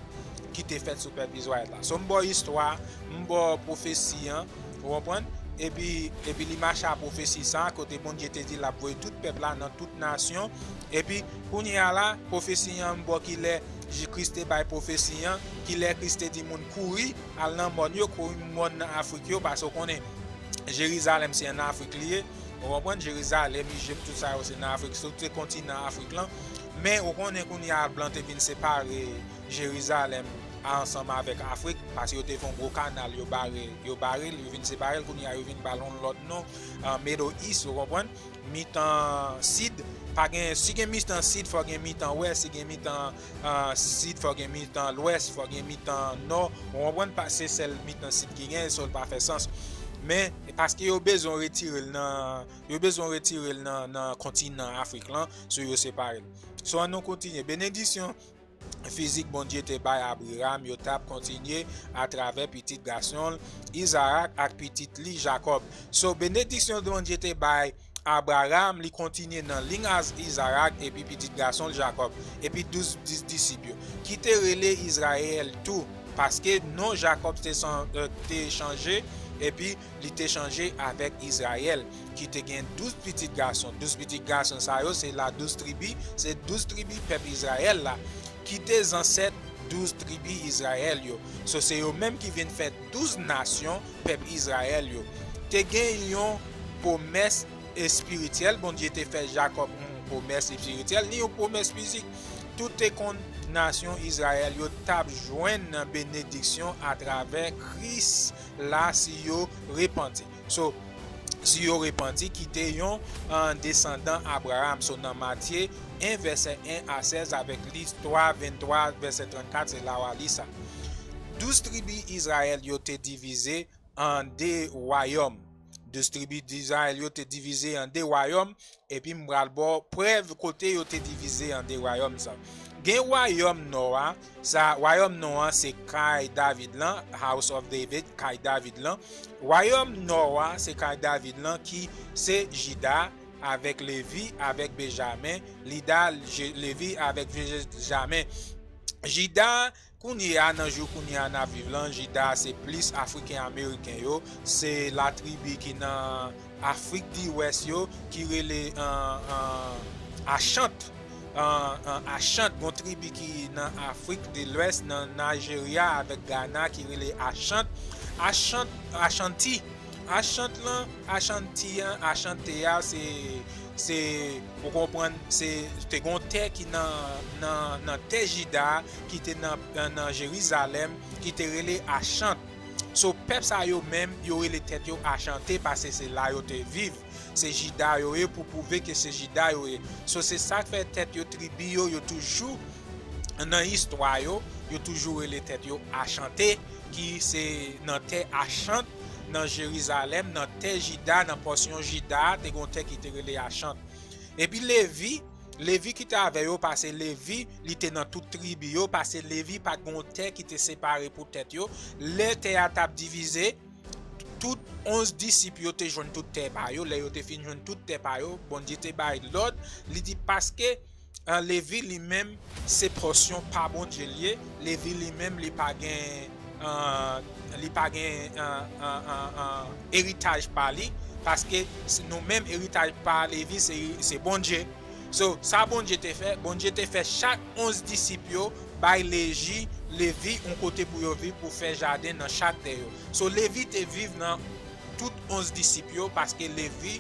ki te fèt sou pèp Izrayèl la. So, m ba w istwa, m ba w pwofesi an, ou konprann? Epi, epi li mache a pwofesi sa, kote Bondye te di l ap voye tout pèp la nan tout nasyon. Epi, kounye a la, pwofesi an, m ba w kilè Kris te bay pwofesi an, kilè Kris te di moun kouri, al nan mòn yo, kouri mòn nan Afrik yo, paske w konnen, Jerizalèm se an Afrik li ye. Ou konprann? Jerizalèm, Ijip, tout sa yo se nan Afrik, sou te kontinan Afrik lan. Men ou konnen kounye a blan te vin separe Jerizalèm ansanm avèk Afrik, paske yo te fè yon gwo kanal, yo bare, yo bare l, yo vin separe l, kounye a yo vin ba l yon lòt non, ah, Middle East, ou konprann? Mitan sid, pa gen, si gen mitan sid, fò gen mitan wès, si gen mitan, ah, sid, fò gen mitan lwès, fò gen mitan nò, ou konprann? Pa, se sèl mitan sid ki gen, so l pa fè sans. Men, paske yo bezwen retire l nan, yo bezwen retire l nan, nan kontinan Afrik lan, so yo separe l. So, ann nou kontinye. Benediksyon fizik Bondye te bay Abraram, yo t ap kontinye atravè pitit gason l, Izarak, ak pitit li, Jakòb. So, benediksyon Bondye te bay Abraram, li kontinye nan linyaj Izarak epi pitit gason l, Jakòb, epi douz dis-, disip yo, ki te rele Izrayèl tou, paske non Jakòb te san-, eh, te chanje, epi li te chanje avèk Izrayèl, ki te gen douz pitit gason. Douz pitit gason sa yo, se la douz tribi, se douz tribi pèp Izrayèl la, ki te zansèt douz tribi Izrayèl yo. So, se yo menm ki vin fè douz nasyon pèp Izrayèl yo. Te gen yon pwomès espirityèl, Bondye te fè Jakòb yon pwomès espirityèl, ni yon pwomès fizik. Tout te konn nasyon Izrayèl yo t ap jwenn benediksyon atravè Kris la si yo repanti. So, si yo repanti, ki te yon, an, desandan Abraram. So, nan Matye en, vèsè en a sèz, avèk Lit twa, venntwa, vèsè trannkat, se la w a li sa. Douz tribi Izrayèl yo te divize an de wayòm. Douz tribi Izrayèl yo te divize an de wayòm, epi m pral ba w prèv kote yo te divize an de wayòm sa. Gen wayòm nò a, sa, wayòm nò a se kay David lan, House of David, kay David lan. Wayòm nò a se kay David lan ki se Jida, avèk Levi, avèk Benjamen, Lida, Je- Levi, avèk Benjamen. Jida, kounye a, nan jou kounye a n ap viv lan, Jida se plis Afriken Ameriken yo, se latribi ki nan Afrik di Wès yo, ki rele, an, an, Achant. An, an, Achant, gon tribi ki nan Afrik de Lwès, nan Nigeria avèk Ghana, ki rele Achant. Achant, Achanti. Achant lan, Achanti an, Achante a, se, se, ou konprann, se, te gon tè ki nan, nan, nan tè Jida, ki te nan, nan Jerizalèm, ki te rele Achant. So, pèp sa yo menm, yo rele tèt yo Achante, paske se la yo te viv. Se Jida yo ye, pou pwouve ke se Jida yo ye. So, se sa k fè tèt yo, tribi yo, yo toujou, nan istwa yo, yo toujou rele tèt yo Achante, ki se nan tè Achant, nan Jerizalèm, nan tè Jida, nan pòsyon Jida, te gon tè ki te rele Achant. Epi Levi, Levi ki te avè yo, paske Levi, li te nan tout tribi yo, paske Levi pa t gon tè ki te separe pou tèt yo. Lè tè a t ap divize, tout onz disip yo te jwenn tout tè pa yo. Lè yo te fin jwenn tout tè pa yo, Bondye te bay lòd, li di, paske, an, Levi li menm, se pòsyon pa Bondye l ye. Levi li menm, li pa gen, an, li pa gen, an, an, an, an, eritaj pa li, paske se nou menm, eritaj pa Levi, se, se Bondye. So, sa Bondye te fè, Bondye te fè chak onz disip yo bay Leji, Levi yon kote pou yo viv, pou fè jaden nan chak tè yo. So, Levi te viv nan tout onz disip yo, paske Levi,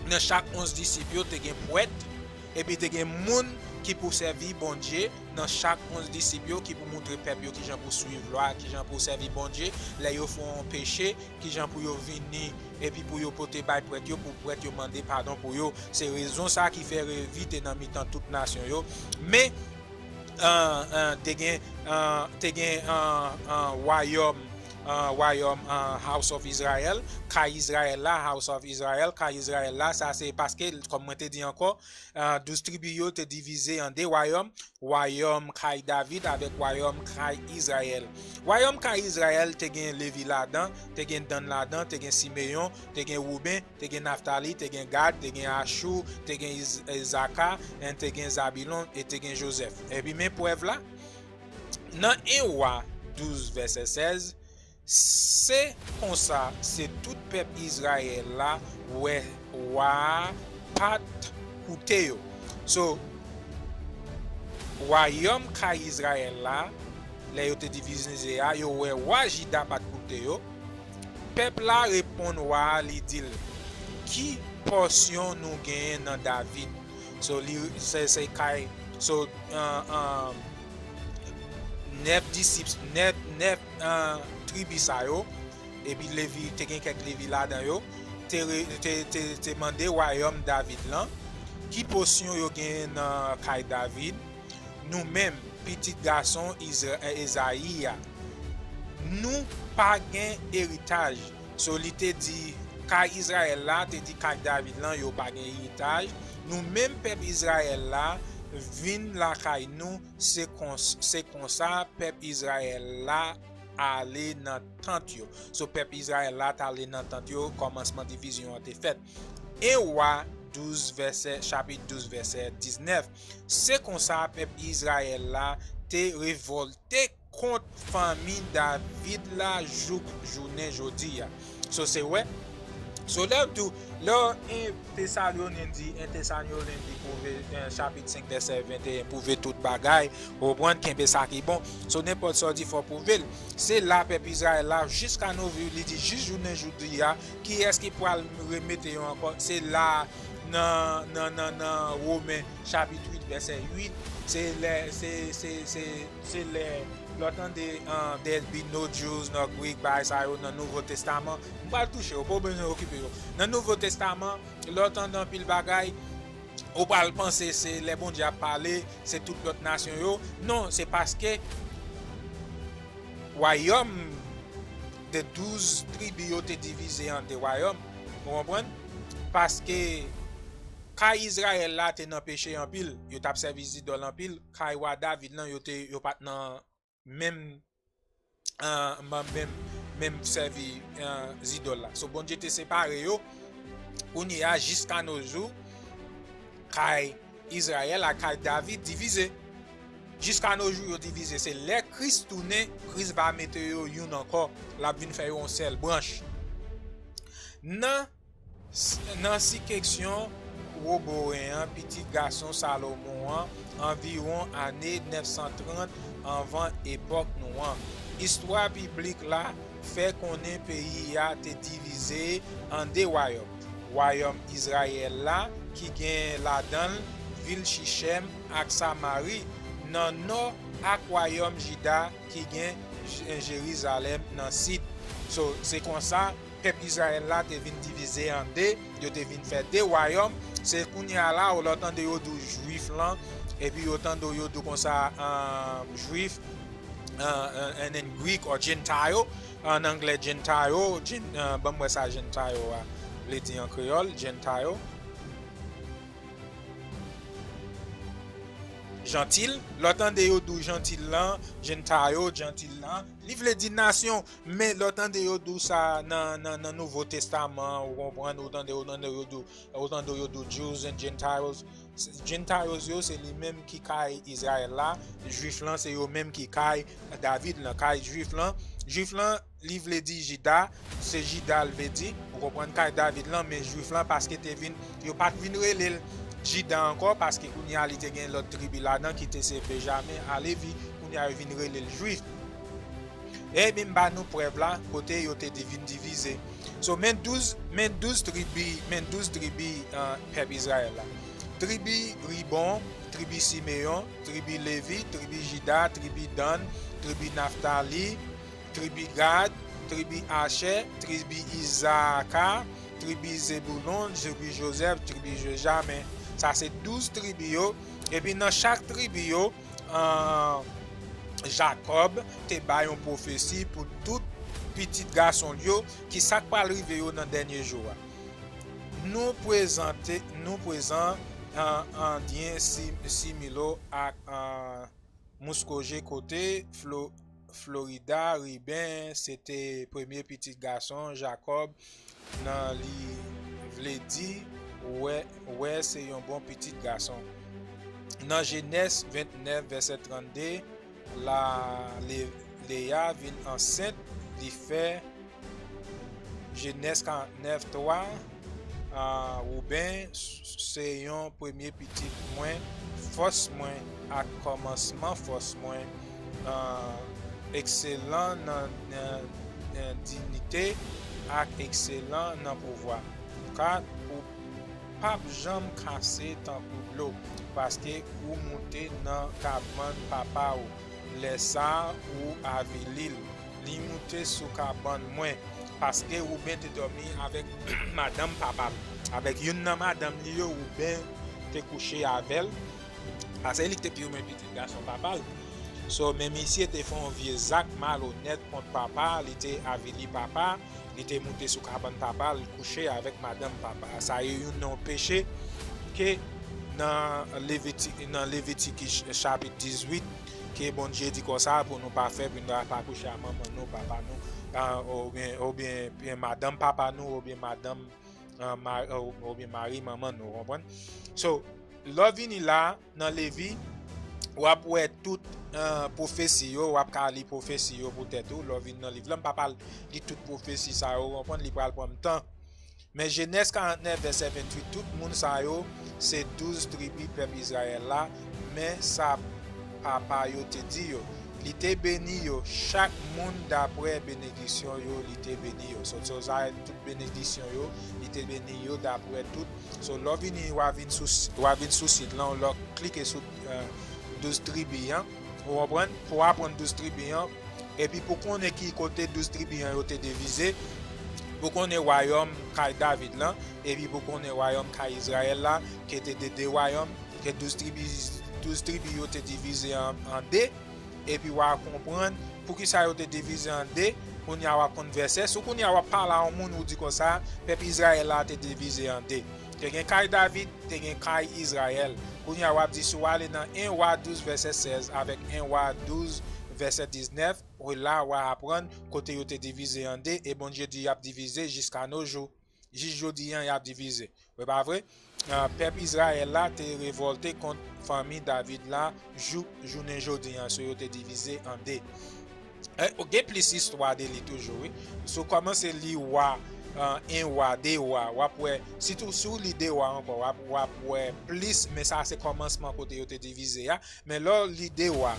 nan chak onz disip yo, te gen pwèt, epi te gen moun ki pou sèvi Bondye nan chak onz disip yo, ki pou moutre pèp yo kijan pou swiv lwa, kijan pou sèvi Bondye lè yo fè yon peche, kijan pou yo vini, epi pou yo pote bay pwèt yo, pou pwèt yo mande padon pou yo. Se rezon sa ki fè Levi te nan mitan tout nasyon yo. Men, an, an, te gen, an, te gen, an, an, wayòm, an, wayòm, an, House of Israel, kay Izrayèl la, House of Israel, kay Izrayèl la, sa se paske, kòm mwen te di ankò, an, douz tribi yo te divize an de wayòm, wayòm kay David avèk wayòm kay Izrayèl. Wayòm kay Izrayèl te gen Levi ladan, te gen Dan ladan, te gen Simeyon, te gen Wouben, te gen Naftali, te gen Gad, te gen Achou, te gen Iz- Izaka, en, te gen Zabilon, e te gen Jozèf. Epi men prèv la, nan en Wa douz vèsè sèz, se konsa se tout pèp Izrayèl la wè wa a pa t koute yo. So, wayòm kay Izrayèl la, lè yo te divize a, yo wè wa Jida pa t koute yo. Pèp la reponn wa a, li di l, ki pòsyon nou genyen nan David? So, li, se, se kay, so, an, an, nèf disip, nèf, nèf, an, tribi sa yo, epi Levi, te gen kèk Levi ladan yo, te, re- te, te, te mande wayòm David lan, ki pòsyon yo genyen nan kay David? Nou menm, pitit gason Izra- Ezayi a, nou pa gen eritaj. So, li te di, kay Izrayèl la, te di kay David lan, yo pa gen eritaj. Nou menm, pèp Izrayèl la, vin lakay nou, se kon- se konsa pèp Izrayèl la ale nan tant yo. So, pèp Izrayèl la t ale nan tant yo, kòmansman divizyon an te fèt. En Wa douz vèsè, chapit douz vèsè diznèf. Se konsa pèp Izrayèl la te revòlte kont fanmi David la jouk jounen jodi a. So, se wè, So, lè w tou, lè w en Tesalyonen di, en Tesalyonen di pwouve, en, chapit senk vèsè venteyen, pwouve tout bagay, ou konprann, kenbe sa ki bon. So, nenpòt sa w di, fò w pwouve l. Se la pèp Izrayèl la, jiska nos jours, li di, jis jounen jodi a, kiyès ki pral remete yo ankò? Se la nan, nan, nan, nan Women chapit uit, vèsè uit, se lè, se, se, se, se lè, lè w tande, uh, "There be no Jews nor Greek," bagay sa yo nan Nouvo Testaman, m pral touche yo, pa w bezwen okipe yo. Nan Nouvo Testaman, lè w tande anpil bagay, ou pral panse se lè Bondye ap pale, se tout lòt nasyon yo. Non, se paske wayòm de douz tribi yo te divize an de wayòm. Ou konprann? Paske kay Izrayèl la te nan peche anpil, yo t ap sèvi zidòl anpil. Kay wa David lan, yo te, yo pa t nan menm, ah, menm, menm sèvi, ah, zidòl la. So, Bondye te separe yo. Kounye a, jiska nos jours, kay Izrayèl ak kay David divize. Jiska nos jours, yo divize. Se lè Kris tounen, Kris va mete yo youn ankò. L ap vin fè yo yon sèl branch. Nan, nan sikeksyon Wobowen an, pitit gason Salomon an, anviwon ane nèf san trant anvan epòk nou an. Istwa biblik la fè konnen peyi a te divize an de wayòm. Wayòm Izrayèl la, ki gen ladan l vil Chichèm ak Samari nan nò, ak wayòm Jida, ki gen J-, Jerizalèm nan sid. So, se konsa, pèp Izrayèl la te vin divize an de, yo te vin fè de wayòm. Se kounye a la, ou lè w tande yo di w Jwif lan, epi yo tande w yo di w konsa, um, Jwif, uh, uh, and then Greek or Gentile, an anglè, Gentile, Gen-, uh, ban m wè sa Gentile a vle di an kreyòl, Gentile. Jantil, lè w tande yo di w Jantil lan, Gentile, Jantil lan, li vle di nasyon, men lè w tande yo di w sa nan, nan, nan Nouvo Testaman, ou konprann, ou tande, ou tande yo di w, ou tande yo di w Jews and Gentiles. Gentiles yo, se li menm ki kay Izrayèl la, Jwif lan, se yo menm ki kay David lan, kay Jwif lan. Jwif lan, li vle di Jida, se Jida l vle di. Ou konprann, kay David lan, men Jwif lan, paske te vin, yo pa t vin rele l Jida ankò, paske kounye a li te gen lòt tribi ladan ki te se Benjamen a Levi, kounye a yo vin rele l Jwif. Ebyen, m ba nou prèv la, kote yo te di-, vin divize. So, men douz, men douz tribi, men douz tribi, uh, pèp Izrayèl la. Tribi Ribon, tribi Simeyon, tribi Levi, tribi Jida, tribi Dan, tribi Naftali, tribi Gad, tribi Achè, tribi Izaka, tribi Zeboulon, tribi Jozèf, tribi Benjamen. Sa se douz tribi yo. Epi nan chak tribi yo, an, Jakòb te bay yon pwofesi pou tout pitit gason l yo, ki sa k pral rive yo nan dènye jou a. Nou prezante, nou prezan an, Andyen Si-, Similo ak an, Muskogee kote Flo-, Florida, Riben, se te premye pitit gason Jakòb, nan li vle di, wè, wè se yon bon pitit gason. Nan Jenès ventnèf, vèsè trannde, la, Le-, Leya vin ansent, li fè Jenès karantnèf twa, a, Wouben, s-, se yon premye pitit mwen, fòs mwen ak kòmansman fòs mwen, a, ekselan nan, nan, nan diyite ak ekselan nan pouvwa. Kat, ou p ap janm kase tankou dlo, paske ou moute nan kabann papa w. Lè sa a, ou avili l. Li moute sou kabann mwen, paske Wouben te dòmi avèk madanm papa l. Avèk youn nan madanm li yo, Wouben te kouche avè l. Paske li te pi renmen pitit gason papa l. So, men misye te fè yon vye zak malonèt kont papa, li te avili papa, li te moute sou kabann papa l, kouche avèk madanm papa. Sa ye youn nan peche ke nan Leviti-, nan Levitikis chapit dizuit, ke Bondye di konsa pou nou pa fè, pou nou pa kouche a manman nou, papa nou, a, oubyen, oubyen, byen madanm papa nou, oubyen madanm, a, ma-, ou-, oubyen mari manman nou, ou konprann? So, lè w vini la, nan Levi, w ap wè tout, a, pwofesi yo, w ap ka li pwofesi yo pou tèt ou, lè w vin nan liv la, m pa pral li tout pwofesi sa yo, ou konprann, li pral pran m tan. Men Jenèz karantnèf, vèsè venntuit, tout moun sa yo se douz tribi pèp Izrayèl la, men sa papa yo te di yo. Li te beni yo, chak moun dapre benediksyon yo, li te beni yo. So, so sa, tout benediksyon yo, li te beni yo dapre tout. So, lè w vini, w a vin sou, w a vin sou sit lan, lè w klike sou, euh, douz tribi an, ou konprann? Pou w aprann douz tribi an, epi pou konnen ki kote douz tribi an yo te divize, pou konnen wayòm kay David lan, epi pou konnen wayòm kay Izrayèl la, ke te de, de wayòm, ke douz tribi, douz tribi yo te divize an, an de, epi w a konprann poukisa yo te divize an de. Kounye a w ap konn vèsè. Si kounye a w ap pale a yon moun, ou di konsa, pèp Izrayèl la te divize an de. Te gen kay David, te gen kay Izrayèl. Kounye a w ap di, si w ale nan en Wa douz vèsè sèz avèk en Wa douz vèsè diznèf, wi, la w a aprann kote yo te divize an de, e Bondye di y ap divize jiska no jou. Jis jodi an, y ap divize. Wi, pa vre? Ah, pèp Izrayèl la te revòlte kont fanmi David la jouk jounen jodi an, so yo te divize an de. Eh, gen plis istwa de li toujou, wi. Si w kòmanse li Wa, ah, en Wa, de Wa, w ap wè, sitou si w li de Wa ankò, w ap, w ap wè plis, men sa se kòmansman kote yo te divize a. Men lè w li de Wa,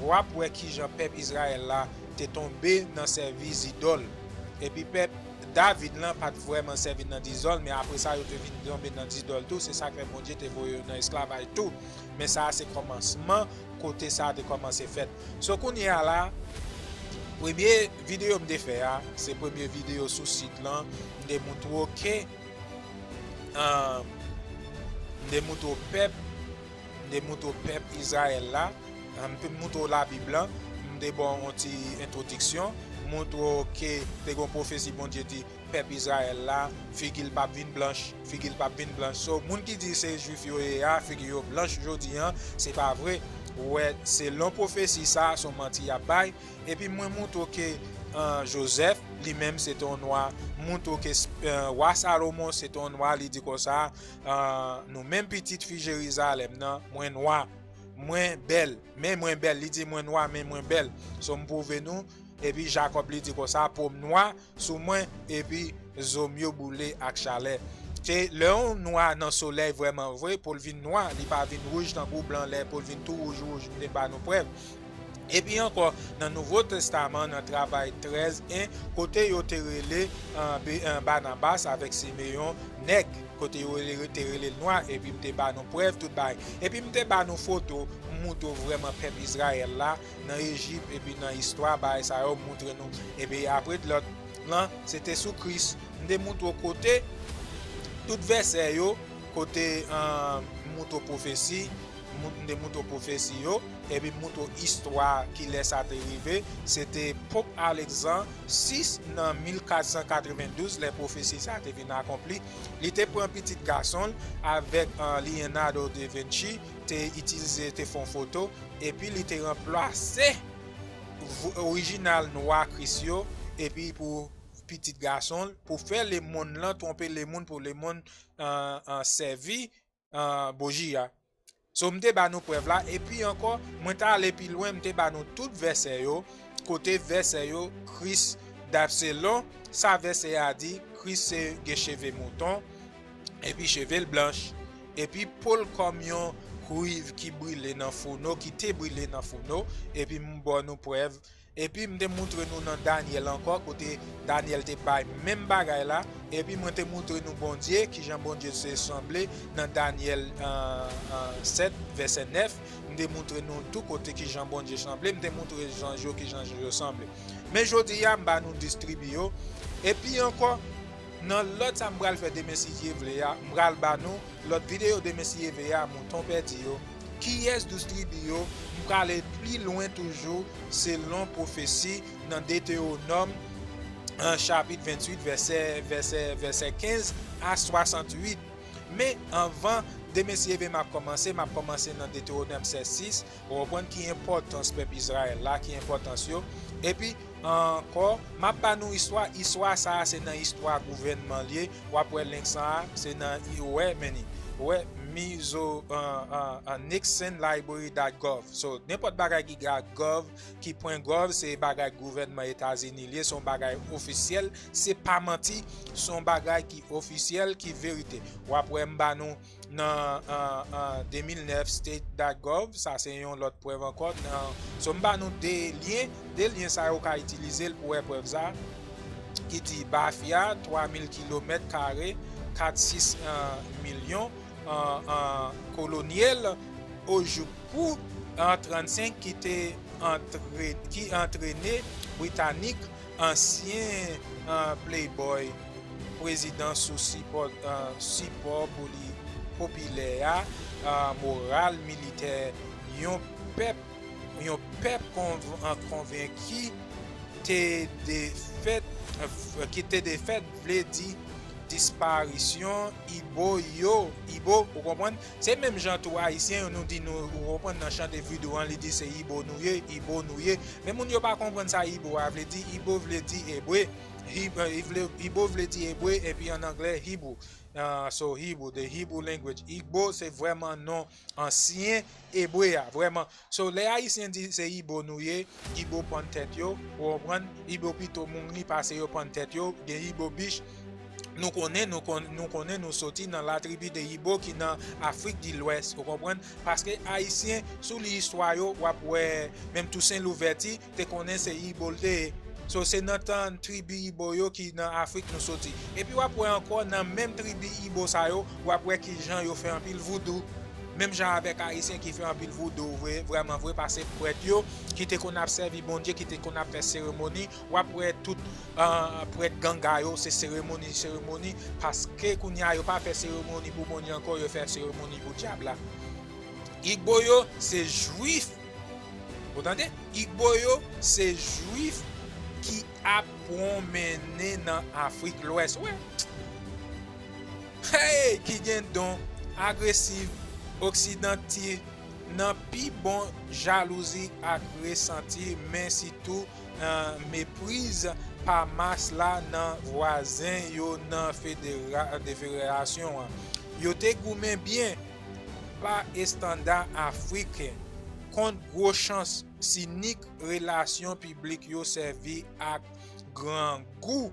w ap wè kijan pèp Izrayèl la te tonbe nan sèvi zidòl. Epi pèp David lan pa t vrèman sèvi nan zidòl, men apre sa, yo te vin tonbe nan zidòl tou. Se sa k fè Bondye te voye yo nan esklavaj tou. Men sa a se kòmansman kote sa a te kòmanse fèt. So, kounye a la, premye videyo m te fè a, se premye videyo sou sit lan, m te moutre w ke, ah, m te moutre w pèp, m te moutre w pèp Izrayèl la, ah, m te moutre w Labib lan, m te ba w yon ti entwodiksyon, moutre w ke te gen yon pwofesi Bondye di pèp Izrayèl la, figi l p ap vin blanch, figi l p ap vin blanch. So, moun ki di se Jwif yo ye a, figi yo blanch jodi an, se pa vre. Ou wè, selon pwofesi sa, se yon manti y ap bay. Epi mwen moutre w ke, ah, Jozèf, li menm, se te yon nwa. Moutre w ke, ah, wa Salomon, se te yon nwa, li di konsa, ah, nou menm pitit fi Jerizalèm nan, mwen nwa, mwen bèl, men mwen bèl. Li di mwen nwa, men mwen bèl. So, m pwouve nou. Epi Jakòb, li di konsa, po m nwa sou mwen, epi zo m yo boule ak chalè. Se lè yon nwa nan solèy vrèman vre, pou l vin nwa, li pa vin wouj tankou blan, lè pou l vin tou wouj wouj, m te ba nou prèv. Epi ankò, nan Nouvo Testaman, nan Travay trèz en, kote yo te rele, ah, Be-, ah, Banabas avèk Simeyon nèg, kote yo rele, te rele l nwa, epi m te ba nou prèv tout bagay. Epi m te ba nou foto, m moutre w vrèman pèp Izrayèl la, nan Ejip, epi nan istwa, bagay sa yo, m moutre nou. Epi apre lòt lan, se te sou Kris. M te moutre w kote tout vèsè yo, kote, ah, m moutre w pwofesi, m mou-, m te moutre w pwofesi yo, epi m moutre w istwa kilè sa te rive. Se te Pòp Alekzan sis nan mil kat san katrevendouz, lè pwofesi sa te vin akonpli. Li te pran pitit gason l avèk, ah, Leonardo da Vinci, te itilize, te fè yon foto, epi li te ranplase vo-, orijinal nwa Kris yo, epi pou pitit gason l, pou fè lemonn lan, twonpe lemonn, pou lemonn, ah, ah, sèvi, ah, bouji a. So, m te ba nou prèv la, epi ankò, mwen t ale pi lwen, m te ba nou tout vèsè yo, kote vèsè yo, Kris, dap selon sa vèsè a di, Kris se gen cheve mouton, epi cheve l blanch, epi po l kòm yon kwiv ki brile nan founo, ki te brile nan founo, epi m ba nou prèv. Epi m te moutre nou nan Danyèl ankò, kote Danyèl te bay menm bagay la, epi mwen te moutre nou Bondye, kijan Bondye se sanble nan Danyèl, euh, euh, sèt, vèsè nèf. M te moutre nou tou kote kijan Bondye sanble, m te moutre zanj yo kijan zanj yo sanble. Men jodi a, m ba nou dis tribi yo. Epi ankò, nan lòt sa m pral fè demen si Dye vle a, m pral ba nou lòt videyo demen si Dye vle a, mouton pèdi yo. Kiyès dis tribi yo? M prale pi lwen toujou selon pwofesi nan Detewonòm, an, chapit venntuit, vèsè, vèsè, vèsè kenz a swasantuit. Men anvan demen si Dye vle m ap kòmanse, m ap kòmanse nan Detewonòm sèt sis. Ou konprann ki enpòtans pèp Izrayèl la, ki enpòtans yo. Epi, ankò, m ap ba nou istwa. Istwa sa a, se nan istwa gouvènman l ye. W ap wè link sa a, se nan i-, ou wè, men ni. Ou wè, mizo an, an, an nixon library dot gov. So, nenpòt bagay ki dot gov, ki pwen gov, se bagay gouvènman Etazini li ye, se yon bagay ofisyèl, se pa manti, se yon bagay ki ofisyèl, ki verite. W ap wè m ba nou nan an, an de mil nèf state dot gov, sa se yon lòt prèv ankò. Nan, so, m ba nou de lyen, de lyen sa yo ka itilize l pou wè prèv sa, ki di Bafia, twa mil kilomèt kare, kat sis milyon, an, an kolonyèl, Ojukwu, an trannsenk, ki te antre, ki antrene Britanik, ansyen, an, playboy, prezidan sou sipò, an, sipò pou li popilè a, an, moral, militè, yon pèp, yon pèp konv-, an, konvenki te defèt, ki te defèt vle di disparisyon Ibo yo, Ibo, ou konprann? Se menm jan tou Ayisyen yo, nou di nou, ou konprann, nan chante vodou an, li di se Ibo nou ye, Ibo nou ye. Men moun yo pa konprann sa Ibo a vle di. Ibo vle di Ebre. Hib-, eh, i vle, Ibo vle di Ebre, epi an anglè, Hebrew. Ah, so, Hebrew, the Hebrew language. Igbo se vrèman non ansyen Ebre a, vrèman. So, lè Ayisyen di se Ibo nou ye, Ibo pann tèt yo, ou konprann? Ibo pito mouri pase yo pann tèt yo, gen Ibo bich. Nou konnen, nou kon-, nou konnen nou soti nan latribi de Ibo ki nan Afrik di Lwès, ou konprann? Paske Ayisyen, si w li istwa yo, w ap wè, menm Tousen Louvèti te konnen se Ibo l te ye. So, se nan tan tribi Ibo yo ki nan Afrik nou soti. Epi w ap wè ankò nan menm tribi Ibo sa yo, w ap wè ki jan yo fè anpil voudou. Menm jan avèk Ayisyen ki fè anpil voudou, vre, vrèman vre, pase prèt yo, ki te konn ap sèvi Bondye, ki te konn ap fè seremoni, w ap wè tout, ah, prèt ganga yo, se seremoni, seremoni, paske kounye a yo pa fè seremoni pou Bondye ankò, yo fè seremoni pou dyab la. Igbo yo, se Jwif. Ou tande? Igbo yo, se Jwif ki ap pwomennen nan Afrik Lwès. Wè. Hey! Ki gen don, agresiv, oksidantif, nan pi bon jalouzi ak resanti, men sitou, eh, mepriz pa mas la nan vwazen yo nan federa-, de federasyon an. Yo te goumen byen pa estanda afriken, kont gwo chans sinik relasyon piblik yo sèvi ak grangou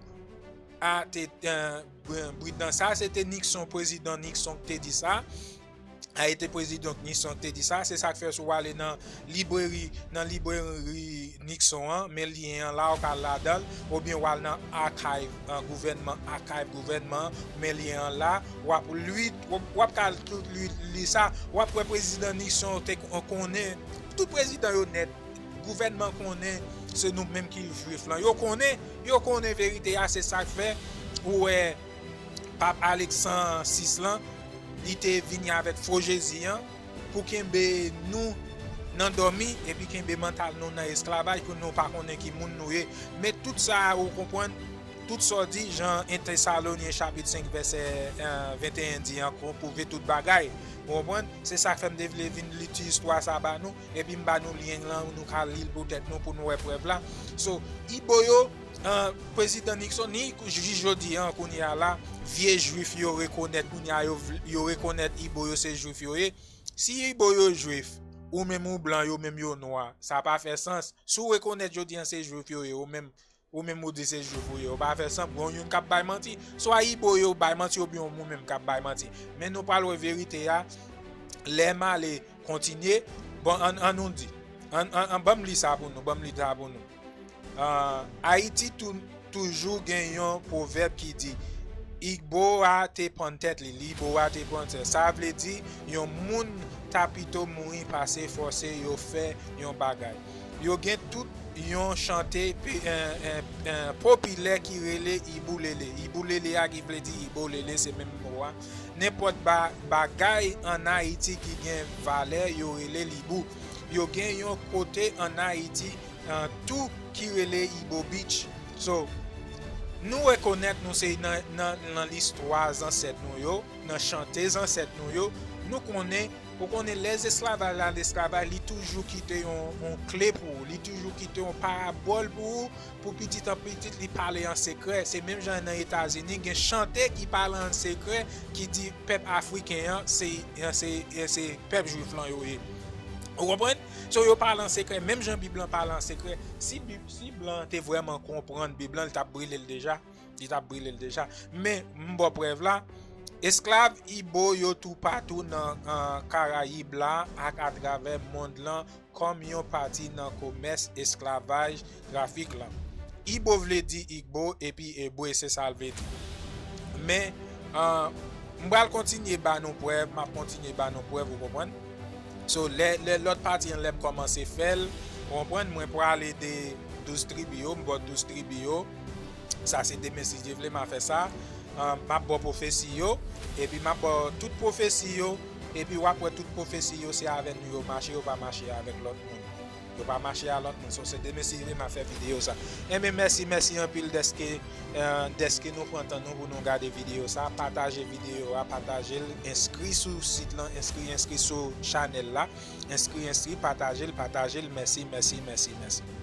a te, eh, bri-, bridan. Sa se te Nixon, prezidan Nixon ki te di sa. A, e te prezidan Nixon ki te di sa. Se sa k fè si w ale nan libreri, nan libreri Nixon an, men lyen an la, ou ka al ladan l, oubyen w al nan archive, an, gouvènman, archive gouvènman an, men lyen an la, w ap li, w ap, w ap ka al tout li, li sa, w ap wè prezidan Nixon te kon-, konnen, tout prezidan yo nèt, gouvènman konnen se nou menm ki Jwif lan. Yo konnen, yo konnen verite a, se sa k fè ou wè Pap Aleksan sis lan, li te vini avèk fo Jezi an pou kenbe nou nan dòmi, epi kenbe mantal nou nan esklavaj pou nou pa konnen ki moun nou ye. Men tout sa a, ou konprann, tout sa w di, jan en Tesalonyen chapit senk vèsè, eh, venteyen di an, konpwouve tout bagay. Ou konprann? Se sa k fè m te vle vin li ti istwa sa ba nou, epi m ba nou lyen lan, nou ka li l pou tèt nou, pou nou wè prèv la. So, Ibo yo, eh, prezidan Nixon, ni jis jodi an, kounye a la, vye Jwif yo rekonèt, kounye a yo vle, yo rekonèt Ibo yo se Jwif yo ye. Si Ibo yo Jwif, ou menm ou blan, yo menm yo nwa, sa pa fè sans. Si w rekonèt jodi an se Jwif yo ye, ou menm, ou menm ou di se Jwif ou ye, ou pa fè sans, gon youn k ap bay manti. Swa Ibo yo bay manti oubyen ou menm k ap bay manti. Men nou pral wè verite a, lè m ale kontinye. Bon, ann, ann nou di. Ann, ann, ann, ban m li sa pou nou, ban m li sa pou nou. Ah, Ayiti tou-, toujou gen yon pwovèb ki di, Igbo a te pann tèt li, Libo a te pann tèt. Sa vle di, yon moun ta pito mouri pase fòse yo fè yon bagay. Yo gen tout yon chante pi-, en, en, en, popilè ki rele Ibou Lele. Ibou Lele a ki vle di Ibo Lele, se menm mo a. Nenpòt ba-, bagay ann Ayiti ki gen valè, yo rele l Ibou. Yo gen yon kote ann Ayiti, eh, tou ki rele Ibo Beach. So, Nou rekonèt nou se nan, nan, nan listwa zansèt nou yo, nan chante zansèt nou yo, nou konnen, ou konnen lè esklavaj la, esklavaj, li toujou kite yon, yon kle pou ou, li toujou kite yon parabòl pou ou, pou pitit an pitit li pale an sekrè. Se menm jan nan Etazini, gen chante ki pale an sekrè, ki di pèp afriken an, se, se, se pèp jwif lan yo ye. Ou konprann? So, yo pale an sekrè, menm jan Bib lan pale an sekrè. Si Bib, si blan te vrèman konprann Bib lan, li t ap brile l deja. Li t ap brile l deja. Men, m ba w prèv la, esklav Ibo yo toupatou nan, uh, Karayib la ak atravè mond lan kòm yon pati nan komès esklavaj trafik lan. Ibo vle di Igbo epi Ebwe, se sa l vle di. Men, uh, m pral kontinye ba nou prèv, m ap kontinye ba nou prèv, ou konprann? So, lè, lè lòt pati an, lè m kòmanse fè l, ou konprann, mwen prale de douz tribi yo, m ba w douz tribi yo. Sa se demen, si Dye vle, m a fè sa. Uh, m ap ba w pwofesi yo, epi m ap ba w tout pwofesi yo, epi w ap wè tout pwofesi yo se avè nou yo mache, yo pa mache avèk lòt moun. Yo pa mache a lòt moun. So, se demen, si Dye vle, m a fè videyo sa. Enben, mèsi, mèsi anpil dèske, uh, dèske nou pran tan nou pou nou gade videyo sa. Pataje videyo a, pataje l, enskri sou sit lan, enskri, enskri sou chanèl la, enskri, enskri, pataje l, pataje l. Mèsi, mèsi, mèsi, mèsi.